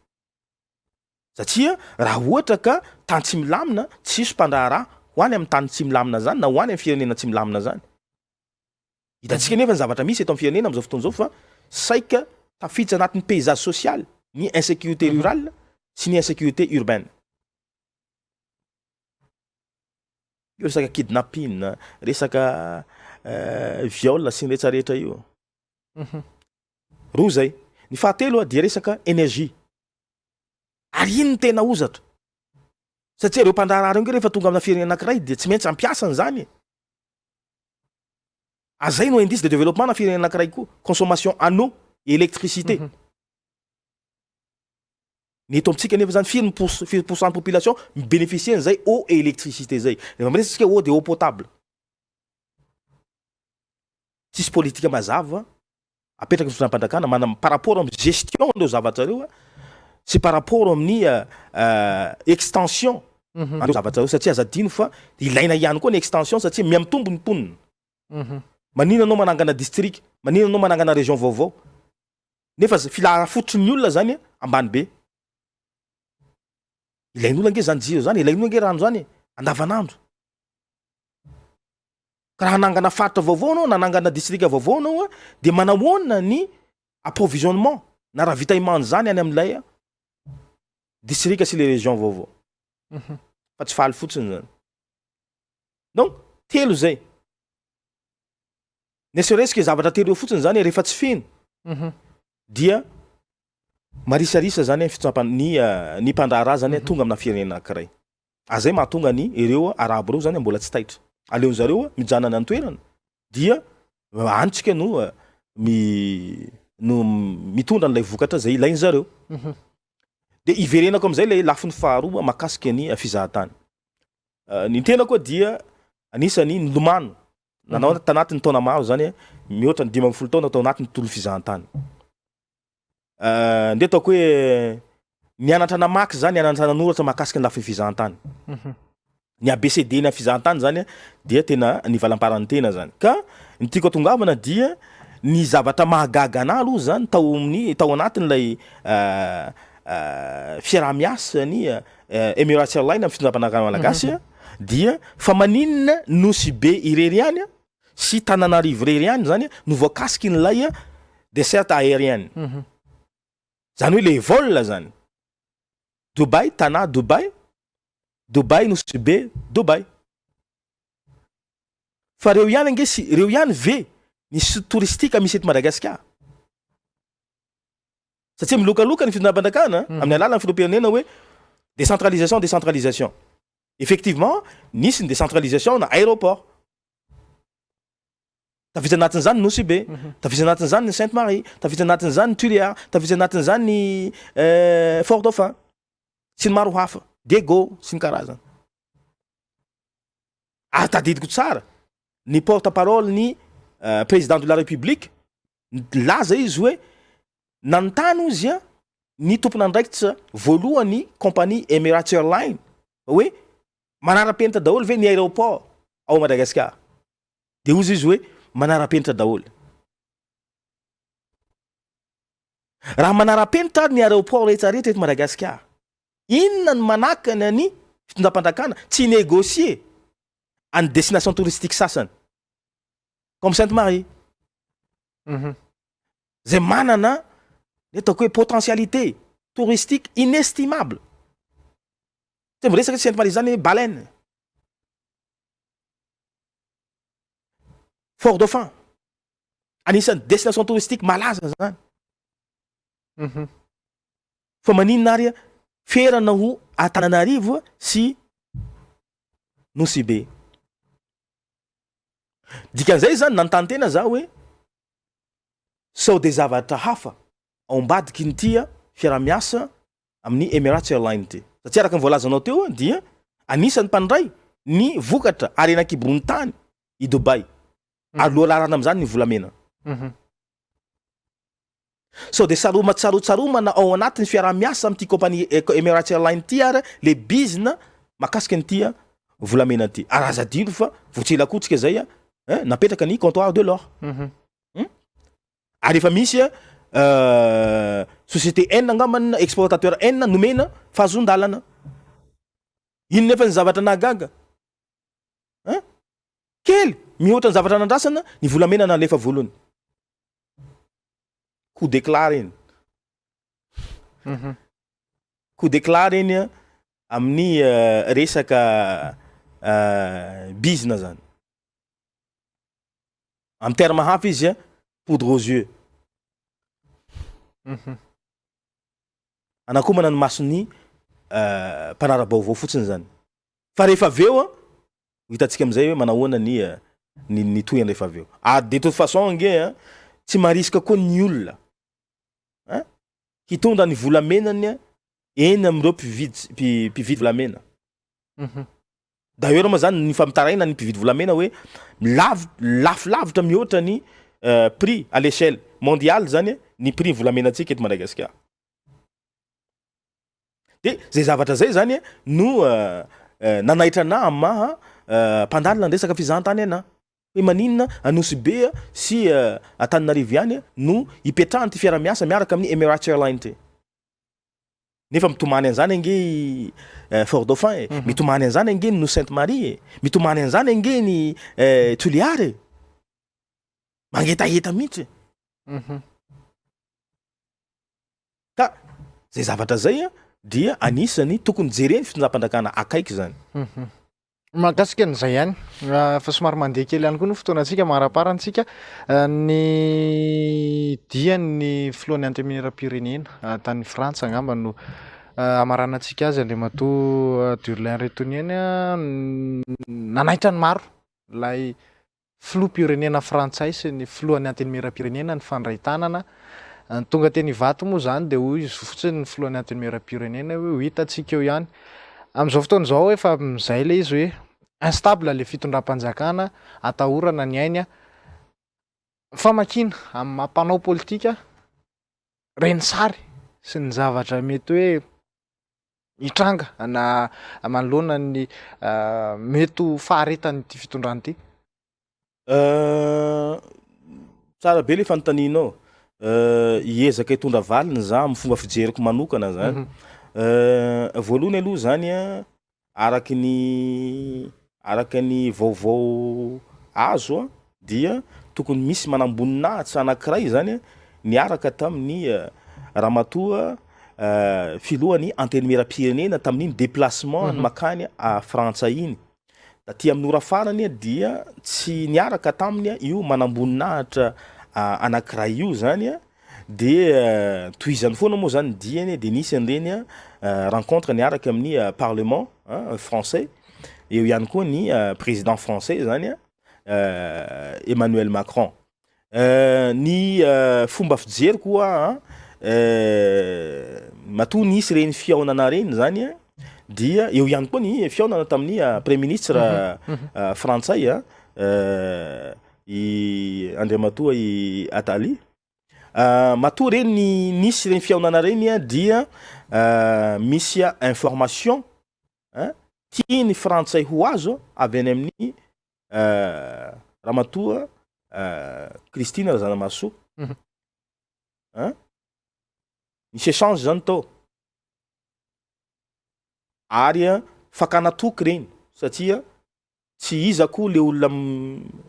Satria raha ohatra ka tany tsy milamina, tsisy mpandraharaha ho any amin'ny tany tsy milamina zany na ho any amin'ny firenena tsy milamina zany. Hitantsika nefa ny zavatra misy eto amin'ny firenena amin'izao fotoana izao fa saika tafiditra anatin'ny paysage social ny insécurité rurale sy ny insécurité urbaine. Io resaka kidnapping, resaka viol sy ny rehetra rehetra io. Roa zay. Ny fahatelo dia resaka énergie. Ary iny no tena hozatra. Satria ireo mpandraharaha ireo ange rehefa tonga amina firenena anankiray dia tsy maintsy hampiasa an'izany e. Ary zay no indice de développement na firenena anankiray koa, consommation en eau et électricité. Ny eto amintsika nefa zany firy ny pour firy pourcent ny population mi-bénéficier an'izay eau et électricité zay. Rehefa miresaka isika eau dia eau potable. Tsisy politika mazava apetraky ny fitondram-panjakana manam par rapport amin'ny gestion an'ireo zavatra ireo sy par rapport amin'ny extension an'ireo zavatra ireo satria aza adino fa ilaina ihany koa ny extension satria mihamitombo ny mponina. Maninona anao manangana district, maninona anao manangana région vaovao nefa filana fototry ny olona zany ambany be. Ilain'olona ange zany jiro zany, ilain'olona ange rano zany e, andavanandro. Ka raha hanangana faritra vaovao anao, na hanangana distrika vaovao anao dia manahoana ny approvisionnement na ravitaillement an'izany any amin'ilay distrika sy ilay région vaovao. Fa tsy faly fotsiny zany. Donc telo zay. Ne serait-ce que zavatra telo eo fotsiny zany rehefa tsy feno dia marisarisa zany ny fitsampa- ny ny mpandraharaha zany tonga amina firenena anankiray. Ary zay mahatonga ny ireo arabo ireo zany mbola tsy taitra. Aleon zareo mijanona any an-toerana dia any tsika no mi no mitondra an'ilay vokatra zay ilain zareo. De iverenako am'zay le lafiny faharoa mahakasika ny fizahantany. Ny tena koa dia anisany nilomano nanao tanatin'ny taona maro zany mihoatra ny 15 taona tao anatin'ny tontolo fizahantany. Ndeha ataoko hoe nianatra namaky za, nianatra nanoratra mahakasika ny lafiny fizahantany. Ny ABCD ny fizahantany zany dia tena nivalamparan'ny tena zany. Ka ny tiako atongavana dia ny zavatra mahagaga anah aloha zany tao amin'ny tao anatin'ilay fiaraha-miasa ny Emirates Airlines amin'ny fitondram-panjakana malagasy dia fa maninona Nosy Be irery ihany sy Tananarivo irery ihany zany no voakasikin'ilay desserte aérienne. Zany hoe le vol zany. Dubaï, Tana, Dubaï, Dubaï, Nosy Be, Dubaï. Fa reo ihany ange sy reo ihany ve ny site touristique misy eto Madagasikara? Satria milokaloka ny fitondram-panjakana amin'ny alalan'ny filoham-pirenena hoe décentralisation, décentralisation. Effectivement, nisy ny décentralisation na aéroport. Tafiditra anatin'izany Nosy Be, tafiditra anatin'izany ny Sainte Marie, tafiditra anatin'izany ny Tuléar, tafiditra anatin'izany ny Fort Dauphin sy ny maro hafa, Diego sy ny karazany. Ary tadidiko tsara ny porte parole ny président de la République nilaza izy hoe nanontany ozy a ny tompon'andraikitra voalohany compagnie Emirates Airlines hoe manara-penitra daholo ve ny aéroport ao Madagasikara? De hozy izy hoe manara-penitra daholo. Raha manara-penitra ary ny aéroport rehetra rehetra eto Madagasikara, inona no manakana ny fitondram-panjakana tsy hi-négocier any destination touristique sasany comme Sainte Marie zay manana ny ataoko hoe potentialité touristique inestimable. Tsy miresaka Sainte Marie zany baleine. Fort Dauphin, anisan'ny destination touristique malaza zany. Fa maninona ary ferana ho Antananarivo sy Nosy Be? Dikan'izay zany nanontany tena za hoe sao de zavatra hafa ao ambadikin'ity fiaraha-miasa amin'ny Emirates Airlines ity. Satria araka ny voalazanao teo dia anisan'ny mpandray ny vokatra harena an-kibon'ny tany i Dubaï. Ary lohalaharana amin'izany ny volamena. Sao dia saroma tsarotsaromana ao anatin'ny fiaraha-miasa amin'ity compagnie Emirates Airlines ity ary le bizina mahakasika an'ity volamena ity. Ary aza adino fa vao tsy ela koa tsika izay napetraka ny comptoir de l'or. Ary efa misy. Société enina angambany na exportateur enina nomena fahazoan-dalana. Inona nefa ny zavatra nahagaga? Hein? Kely mihoatra ny zavatra nandrasana ny volamena nalefa voalohany. Coup d'éclat reny. Coup d'éclat reny amin'ny resaka bizina zany. Amin'ny terme hafa izy poudre aux yeux. Anakomana ny mason'ny mpanara-baovao fotsiny zany. Fa rehefa avy eo ho hitantsika amin'izay hoe manahoana ny ny ny tohiny rehefa avy eo. Ary de toute façon ange tsy marisika koa ny olona ein hitondra ny volamenany eny amin'ireo mpividy mpividy volamena. D'ailleurs moa zany ny fampitaraina ny mpividy volamena hoe lav- lafo lavitra mihoatra ny prix à l'échelle mondiale zany ny prix volamenantsika eto Madagasikara. De zay zavatra zay zany no nanaitra anah amin'ny maha mpandalina ny resaka fizahantany anah. Hoe maninona Anosy Be sy Antananarivo ihany no ipetrahan'ity fiaraha-miasa miaraka amin'ny Emirates Airlines ty. Nefa mitomany an'izany ange i Fort Dauphin e, mitomany an'izany ange ny Nosy Sainte Marie e, mitomany an'izany ange ny Toliara e. Mangetaheta mihitsy e. Ka zay zavatra zay a dia anisany tokony jereny fitondram-panjakana akaiky zany. Mahakasika an'izay ihany, fa somary mandeha kely ihany koa ny fotoanantsika, manara-parany tsika, ny dian'ny filohan'ny Antenimierampirenena tany Frantsa angamba no hamaranantsika azy, Andriamatoa Durlin Retoniany, nanaitra ny maro ilay filoham-pirenena frantsay sy ny filohan'ny Antenimierampirenena nifandray tanana. Ny tonga teny Ivato moa izany dia hoy izy fotsiny ny filohan'ny Antenimierampirenena hoe ho hitantsika eo ihany. Amin'izao fotoana izao efa amin'izay ilay izy hoe instable ilay fitondram-panjakana, atahorana ny ainy. Famakiana amin'ny maha mpanao politika ireny sary sy ny zavatra mety hoe hitranga na manoloana ny mety ho faharetan'ity fitondrana ity? Tsara be le fanontanianao. Hiezaka hitondra valiny za amin'ny fomba fijeriko manokana zany. Voalohany aloha zany a, araky ny araka ny vaovao azo a dia tokony misy manamboninahitra anankiray zany niaraka tamin'ny ramatoa filohan'ny antenimierampirenena tamin'iny déplacement makany a Frantsa iny, taty amin'ny ora farany dia tsy niaraka taminy io manamboninahitra anankiray io zany de tohizany foana moa zany ny diany de nisy an'ireny rencontre niaraka amin'ny parlement français, eo ihany koa ny président français zany Emmanuel Macron. Ny fomba fijeriko hoa matoa nisy ireny fihaonana ireny zany dia eo ihany koa ny fihaonana tamin'ny premier ministre frantsay i Andriamatoa i Attali. Matoa ireny nisy ireny fihaonana ireny dia misy information tian'ny frantsay ho azo avy any amin'ny Ramatoa Christine Razanamahasoa. Hein? Nisy échange zany tao. Ary fakana toky ireny satria tsy iza koa le olona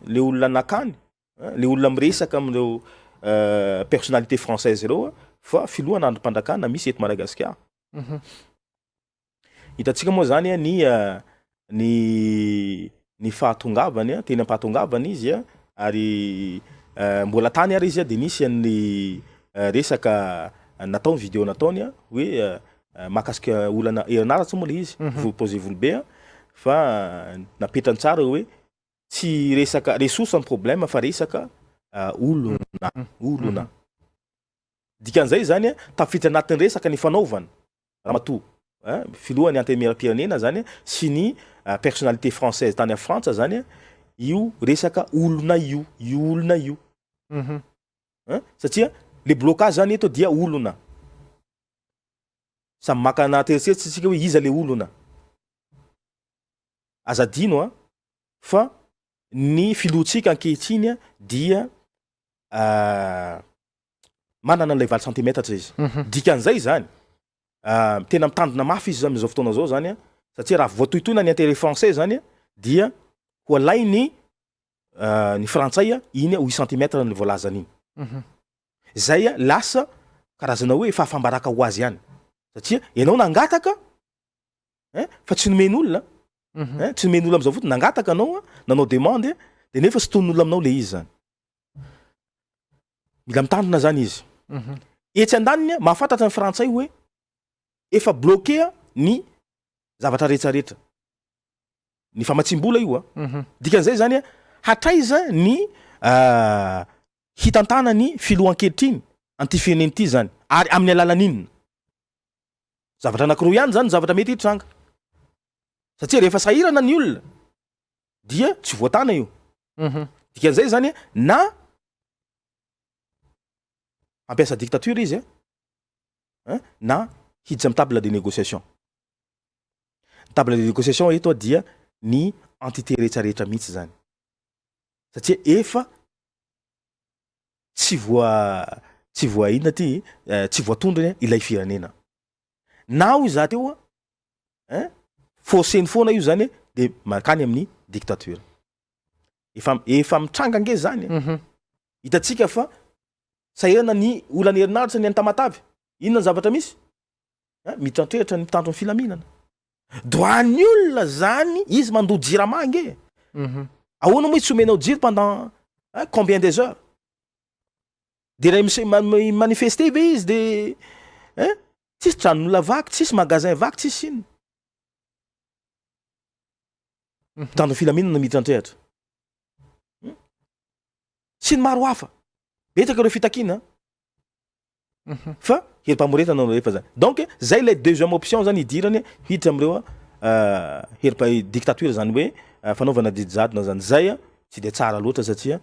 le olona nakany, le olona miresaka amin'ireo personnalité française ireo fa filohana andrim-panjakana misy eto Madagasikara. Hitantsika moa zany ny ny ny fahatongavany, teny am-pahatongavana izy ary mbola tany ary izy de nisy an'ny resaka natao ny video nataony hoe mahakasika olana herinaratra moa le izy, projet Volobe fa napetrany tsara hoe tsy resaka ressource ny problème fa resaka olona, olona. Dikan'izay zany tafiditra anatin'ny resaka ny fanaovana ramatoa filohan'ny antenimierampirenena zany sy ny personnalité française tany Frantsa zany io resaka olona io, io olona io. Satria le blocage zany eto dia olona. Samy maka anaty eritreritra isika hoe iza le olona. Aza adino a fa ny filohantsika ankehitriny dia. Manana an'ilay valo santimetatra izy. Dikan'izay izany, tena mitandrina mafy izy amin'izao fotoana izao izany, satria raha voatohitohina ny intérêt français izany dia ho alainy ny frantsay iny huit centimètres ny voalazany iny. Izay lasa karazana hoe fahafambaraka ho azy ihany, satria ianao nangataka ein fa tsy nomen'olona ein, tsy nomen'olona amin'izao fotsiny, nangataka anao nanao demande de nefa tsy tonon'olona aminao le izy zany. Mila mitandrina zany izy. Etsy andaniny mahafantatra ny frantsay hoe efa bloqué ny zavatra rehetrarehetra. Ny famatsiam-bola io a. Dikan'izay zany hatraiza ny hitantana ny filoha ankehitriny an'ity firenena ity zany ary amin'ny alalan'inona? Zavatra anakiroa ihany zany ny zavatra mety hitranga. Satria rehefa sahirana ny olona dia tsy voatana io. Dikan'izay zany na hampiasa dictature izy a, na hiditra amin'ny table de négociation. Ny table de négociation eto dia ny entité rehetra rehetra mihitsy zany. Satria efa tsy voa tsy voa inona ty tsy voatondrony ilay firenena. Na hoy za teo ein forceny foana io zany de mankany amin'ny dictature. Efa efa mitranga ange zany e. Hitantsika fa sahirana ny olan'ny herinaratra ny any Tamatave. Inona ny zavatra misy? Ein miditra an-toeratra ny mpitandro ny filaminana. Droit ny olona zany izy mandoa jirama ange. Ahoana moa izy tsy omenao jiro pendant hein combien des heures? De raha mise manifester ve izy de hein tsisy tranon'olona vaky, tsisy magasin vaky, tsisy inona. Mpitandro ny filaminana miditra an-tsehatra. Sy ny maro hafa. Betsaka ireo fitakiana. Fa herim-pamoretana no alefa zany. Donc zay ilay deuxième option zany hidirany hiditra amin'ireo herim-pa- dictature zany hoe fanaovana didy jadona zany. Zay tsy dia tsara loatra satria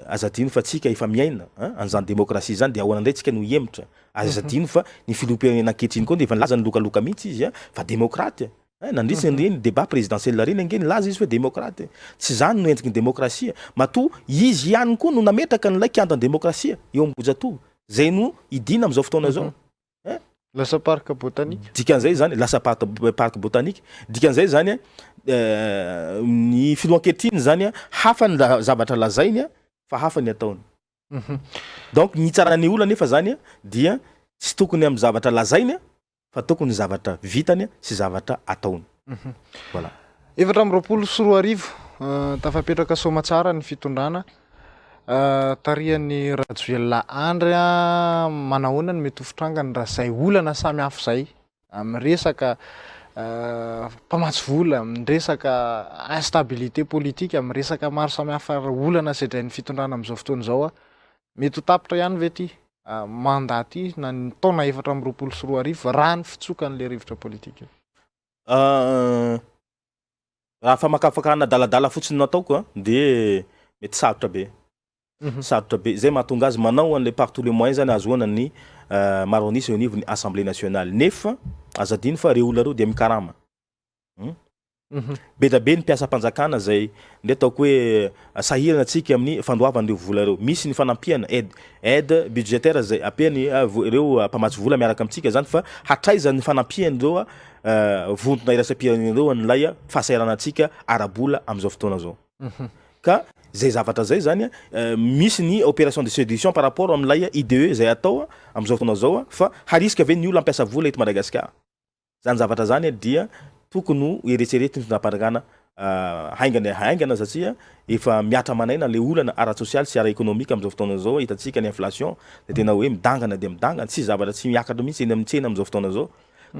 aza adino fa tsika efa miaina an'izany démocratie zany de ahoana indray tsika no hihemotra. Aza adino fa ny filoham-pirenena ankehitriny koa dia efa nilaza nilokaloka mihitsy izy fa démocrate. Hein, nandritra ny ireny débat présidentiel ireny ange nilaza izy hoe démocrate. Tsy izany no endriky ny démocratie. Matoa izy ihany koa no nametraka an'ilay kianjan'ny démocratie eo Ambohijatovo. Izay no hidiana amin'izao fotoana izao. Hein? Lasa parc botanique. Dikan'izay izany, lasa parc, parc botanique. Dikan'izay izany, ny filoha ankehitriny izany, hafa ny zavatra lazainy fa hafa ny ataony. Donc ny hitsarana ny olona anefa izany dia tsy tokony amin'ny zavatra lazainy fa tokony zavatra vitany sy zavatra ataony. Voilà. 2024, tafapetraka soamatsara ny fitondrana tarihan'i Rajoelina Andry, manahoana no mety ho fitrangany raha izay olana samy hafa izay amin'ny resaka mpamatsy vola, amin'ny resaka instabilité politique, amin'ny resaka maro samihafa olana sedrain'ny fitondrana amin'izao fotoana izao, mety ho tapitra ihany ve ity mandat ity na ny taona 2024 raha ny fitsokan'ilay rivotra politika? Raha famakafakana adaladala fotsiny no ataoko an, dia mety sarotra be. Sarotra be. Izay mahatonga azy manao an'ilay par tous les moyens zany ahazoana ny maro an'isa eo anivon'ny Assemblée nationale. Nefa aza adino fa ireo olona ireo dia mikarama. Be dia be ny mpiasam-panjakana izay ndeha ataoko hoe sahirana antsika amin'ny fandoavana ireo vola ireo. Misy ny fanampiana, aide, aide budgétaire izay ampiany ireo mpamatsy vola miaraka amintsika izany fa hatraiza ny fanampian'ireo vondrona iraisam-pirenena ireo an'ilay fahasahiranantsika ara-bola amin'izao fotoana izao. Ka izay zavatra izay izany, misy ny opération de séduction par rapport amin'ilay IDE izay atao amin'izao fotoana izao fa harisika ve ny olona hampiasa vola eto Madagasikara? Zany zavatra zany dia tokony ho eretseretin'ny fitondram-panjakana haingana dia haingana satria efa mihatra aman'aina le olana ara-tsosialy sy ara-ekonomika amin'izao fotoana izao, hitantsika ny inflation dia tena hoe midangana dia midangana, tsisy zavatra tsy miakatra mihitsy eny amin'ny tsena amin'izao fotoana izao,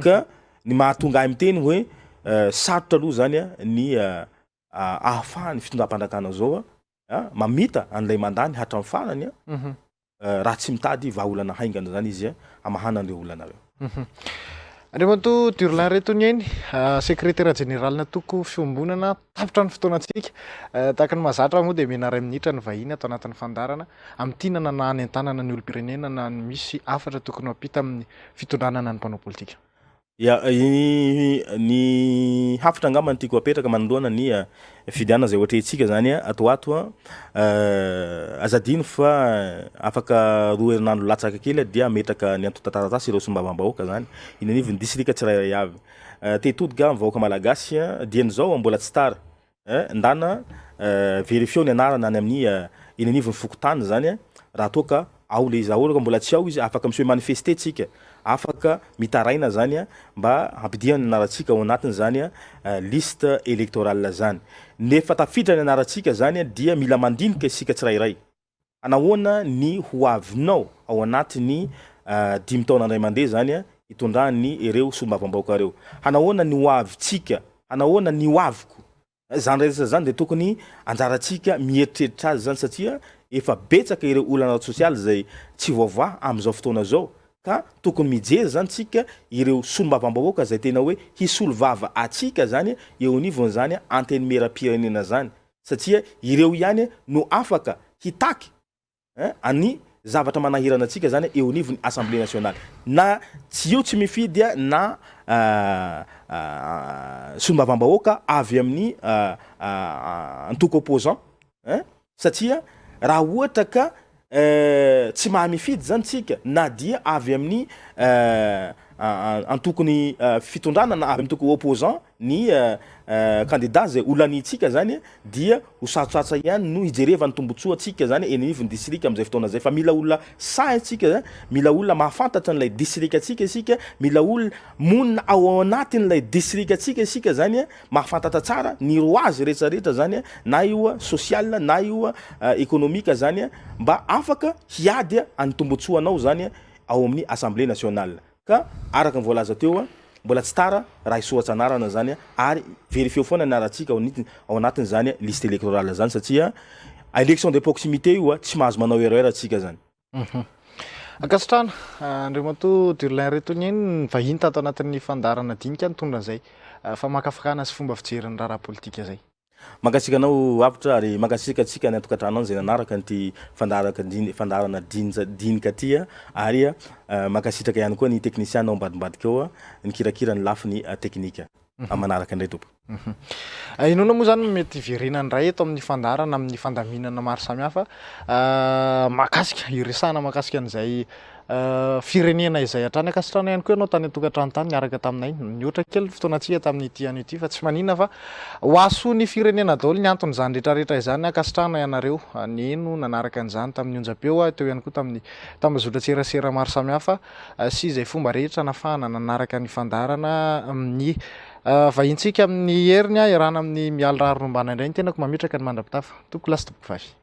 ka ny mahatonga ahy miteny hoe sarotra aloha zany ny ahafahan'ny fitondram-panjakana zao mamita an'ilay mandany hatramin'ny farany raha tsy mitady vahaolana haingana zany izy hamahana an'ireo olana ireo. Andriamatoa Durlin Retonieny, sekretera jeneralin'antoko Fiombonana, tapitra ny fotoanantsika. Tahaka ny mahazatra moa dia omena iray minitra ny vahiny ato anatin'ny fandaharana hamintinana na hanentanana ny olom-pirenena na ny misy hafatra tokony ho ampita amin'ny fitondrana na ny mpanao politika. Ya, ny hafatra angamba no tiako apetraka manoloana ny fifidianana izay ho atrehintsika zany ato ho ato an, aza adino fa afaka roa herinandro latsaka kely dia hametraka ny antontan-taratasy ireo solombavambahoaka zany eny anivon'ny distrika tsirairay avy. Te hitodika ny vahoaka malagasy dieny izao mbola tsy tara Ndana verifieo ny anarana any amin'ny eny anivon'ny fokontany zany raha toa ka ao le izy, raha ohatra ka mbola tsy ao izy afaka mi-se manifester tsika, afaka mitaraina zany mba hampidihana ny anarantsika ao anatin'izany liste électorale zany. Nefa tafiditra ny anarantsika zany dia mila mandinika isika tsirairay. Anahoana ny ho avinao ao anatin'ny dimy taona indray mandeha zany hitondrany ireo solombavambahoaka ireo? Hanahoana ny ho avintsika? Hanahoana ny ho aviko? Zany rehetra zany dia tokony anjarantsika mieritreritra azy zany satria efa betsaka ireo olana ara-tsosialy izay tsy voavaha amin'izao fotoana izao ka tokony mijery zany tsika ireo solombavambahoaka izay tena hoe hisolo vava atsika zany eo anivon'izany antenimieram-pirenena zany satria ireo ihany no afaka hitaky ny zavatra manahirana antsika zany eo anivon'ny assemblée nationale na tsy io tsy mifidy na solombavambahoaka avy amin'ny antoko opposant satria raha ohatra ka tsy mahay mifidy zany tsika na dia avy amin'ny antokon'ny fitondrana na avy amin'ny antoko opposant ny candidat zay ho laniantsika zany dia ho sarotsarotra ihany no hijereva ny tombotsoa antsika zany eny anivon'ny distrika amin'izay fotoana zay fa mila olona sahy antsika, mila olona mahafantatra an'ilay distrika antsika isika, mila olona monina ao anatin'ilay distrika antsika isika zany mahafantatra tsara ny rouage rehetra rehetra zany na io social na io économique zany mba afaka hiady an'ny tombotsoanao zany ao amin'ny assemblée nationale. Ka araka ny voalaza teo, mbola tsy tara raha hisoratra anarana zany ary verifieo foana ny anarantsika ao anitiny ao anatin'izany liste électorale zany satria élection de proximité io tsy mahazo manao erreur tsika zany. Ankasitrahana Andriamatoa Durlin Retognier ny vahiny tato anatin'ny fandaharana dinika nitondra an'izay famakafakana sy fomba fijery ny raharaha politika izay. Mankasitraka anao Avotra ary mankasitraka antsika any an-tokantrano any izay nanaraka an'ity fandaharana dinika ity ary mankasitraka ihany koa ny teknisiana ao ambadimbadika ao nikirakira ny lafiny teknika. Amin'ny manaraka indray tompoko. Inoana moa izany no mety hiverenana indray eto amin'ny fandaharana amin'ny fandaminana maro samihafa mahakasika, hiresahana mahakasika an'izay firenena izay hatrany. Ankasitrahana ihany koa ianao tany an-tokantrano tany niaraka taminay. Nihoatra kely ny fotoanantsika tamin'ity anio ity fa tsy maninona fa ho hahasoa ny firenena daholo ny anton'izany rehetrarehetra izany. Ankasitrahana ianareo niheno nanaraka an'izany tamin'ny onjam-peo, teo ihany koa tamin'ny tambazotran-tserasera maro samihafa sy izay fomba rehetra nafahana nanaraka ny fandaharana amin'ny vahintsika amin'ny heriny iarahana amin'ny Mialy Raharombana indray ny tenako mametraka ny mandra-pitafa. Tompoko lahy sy tompoko vavy.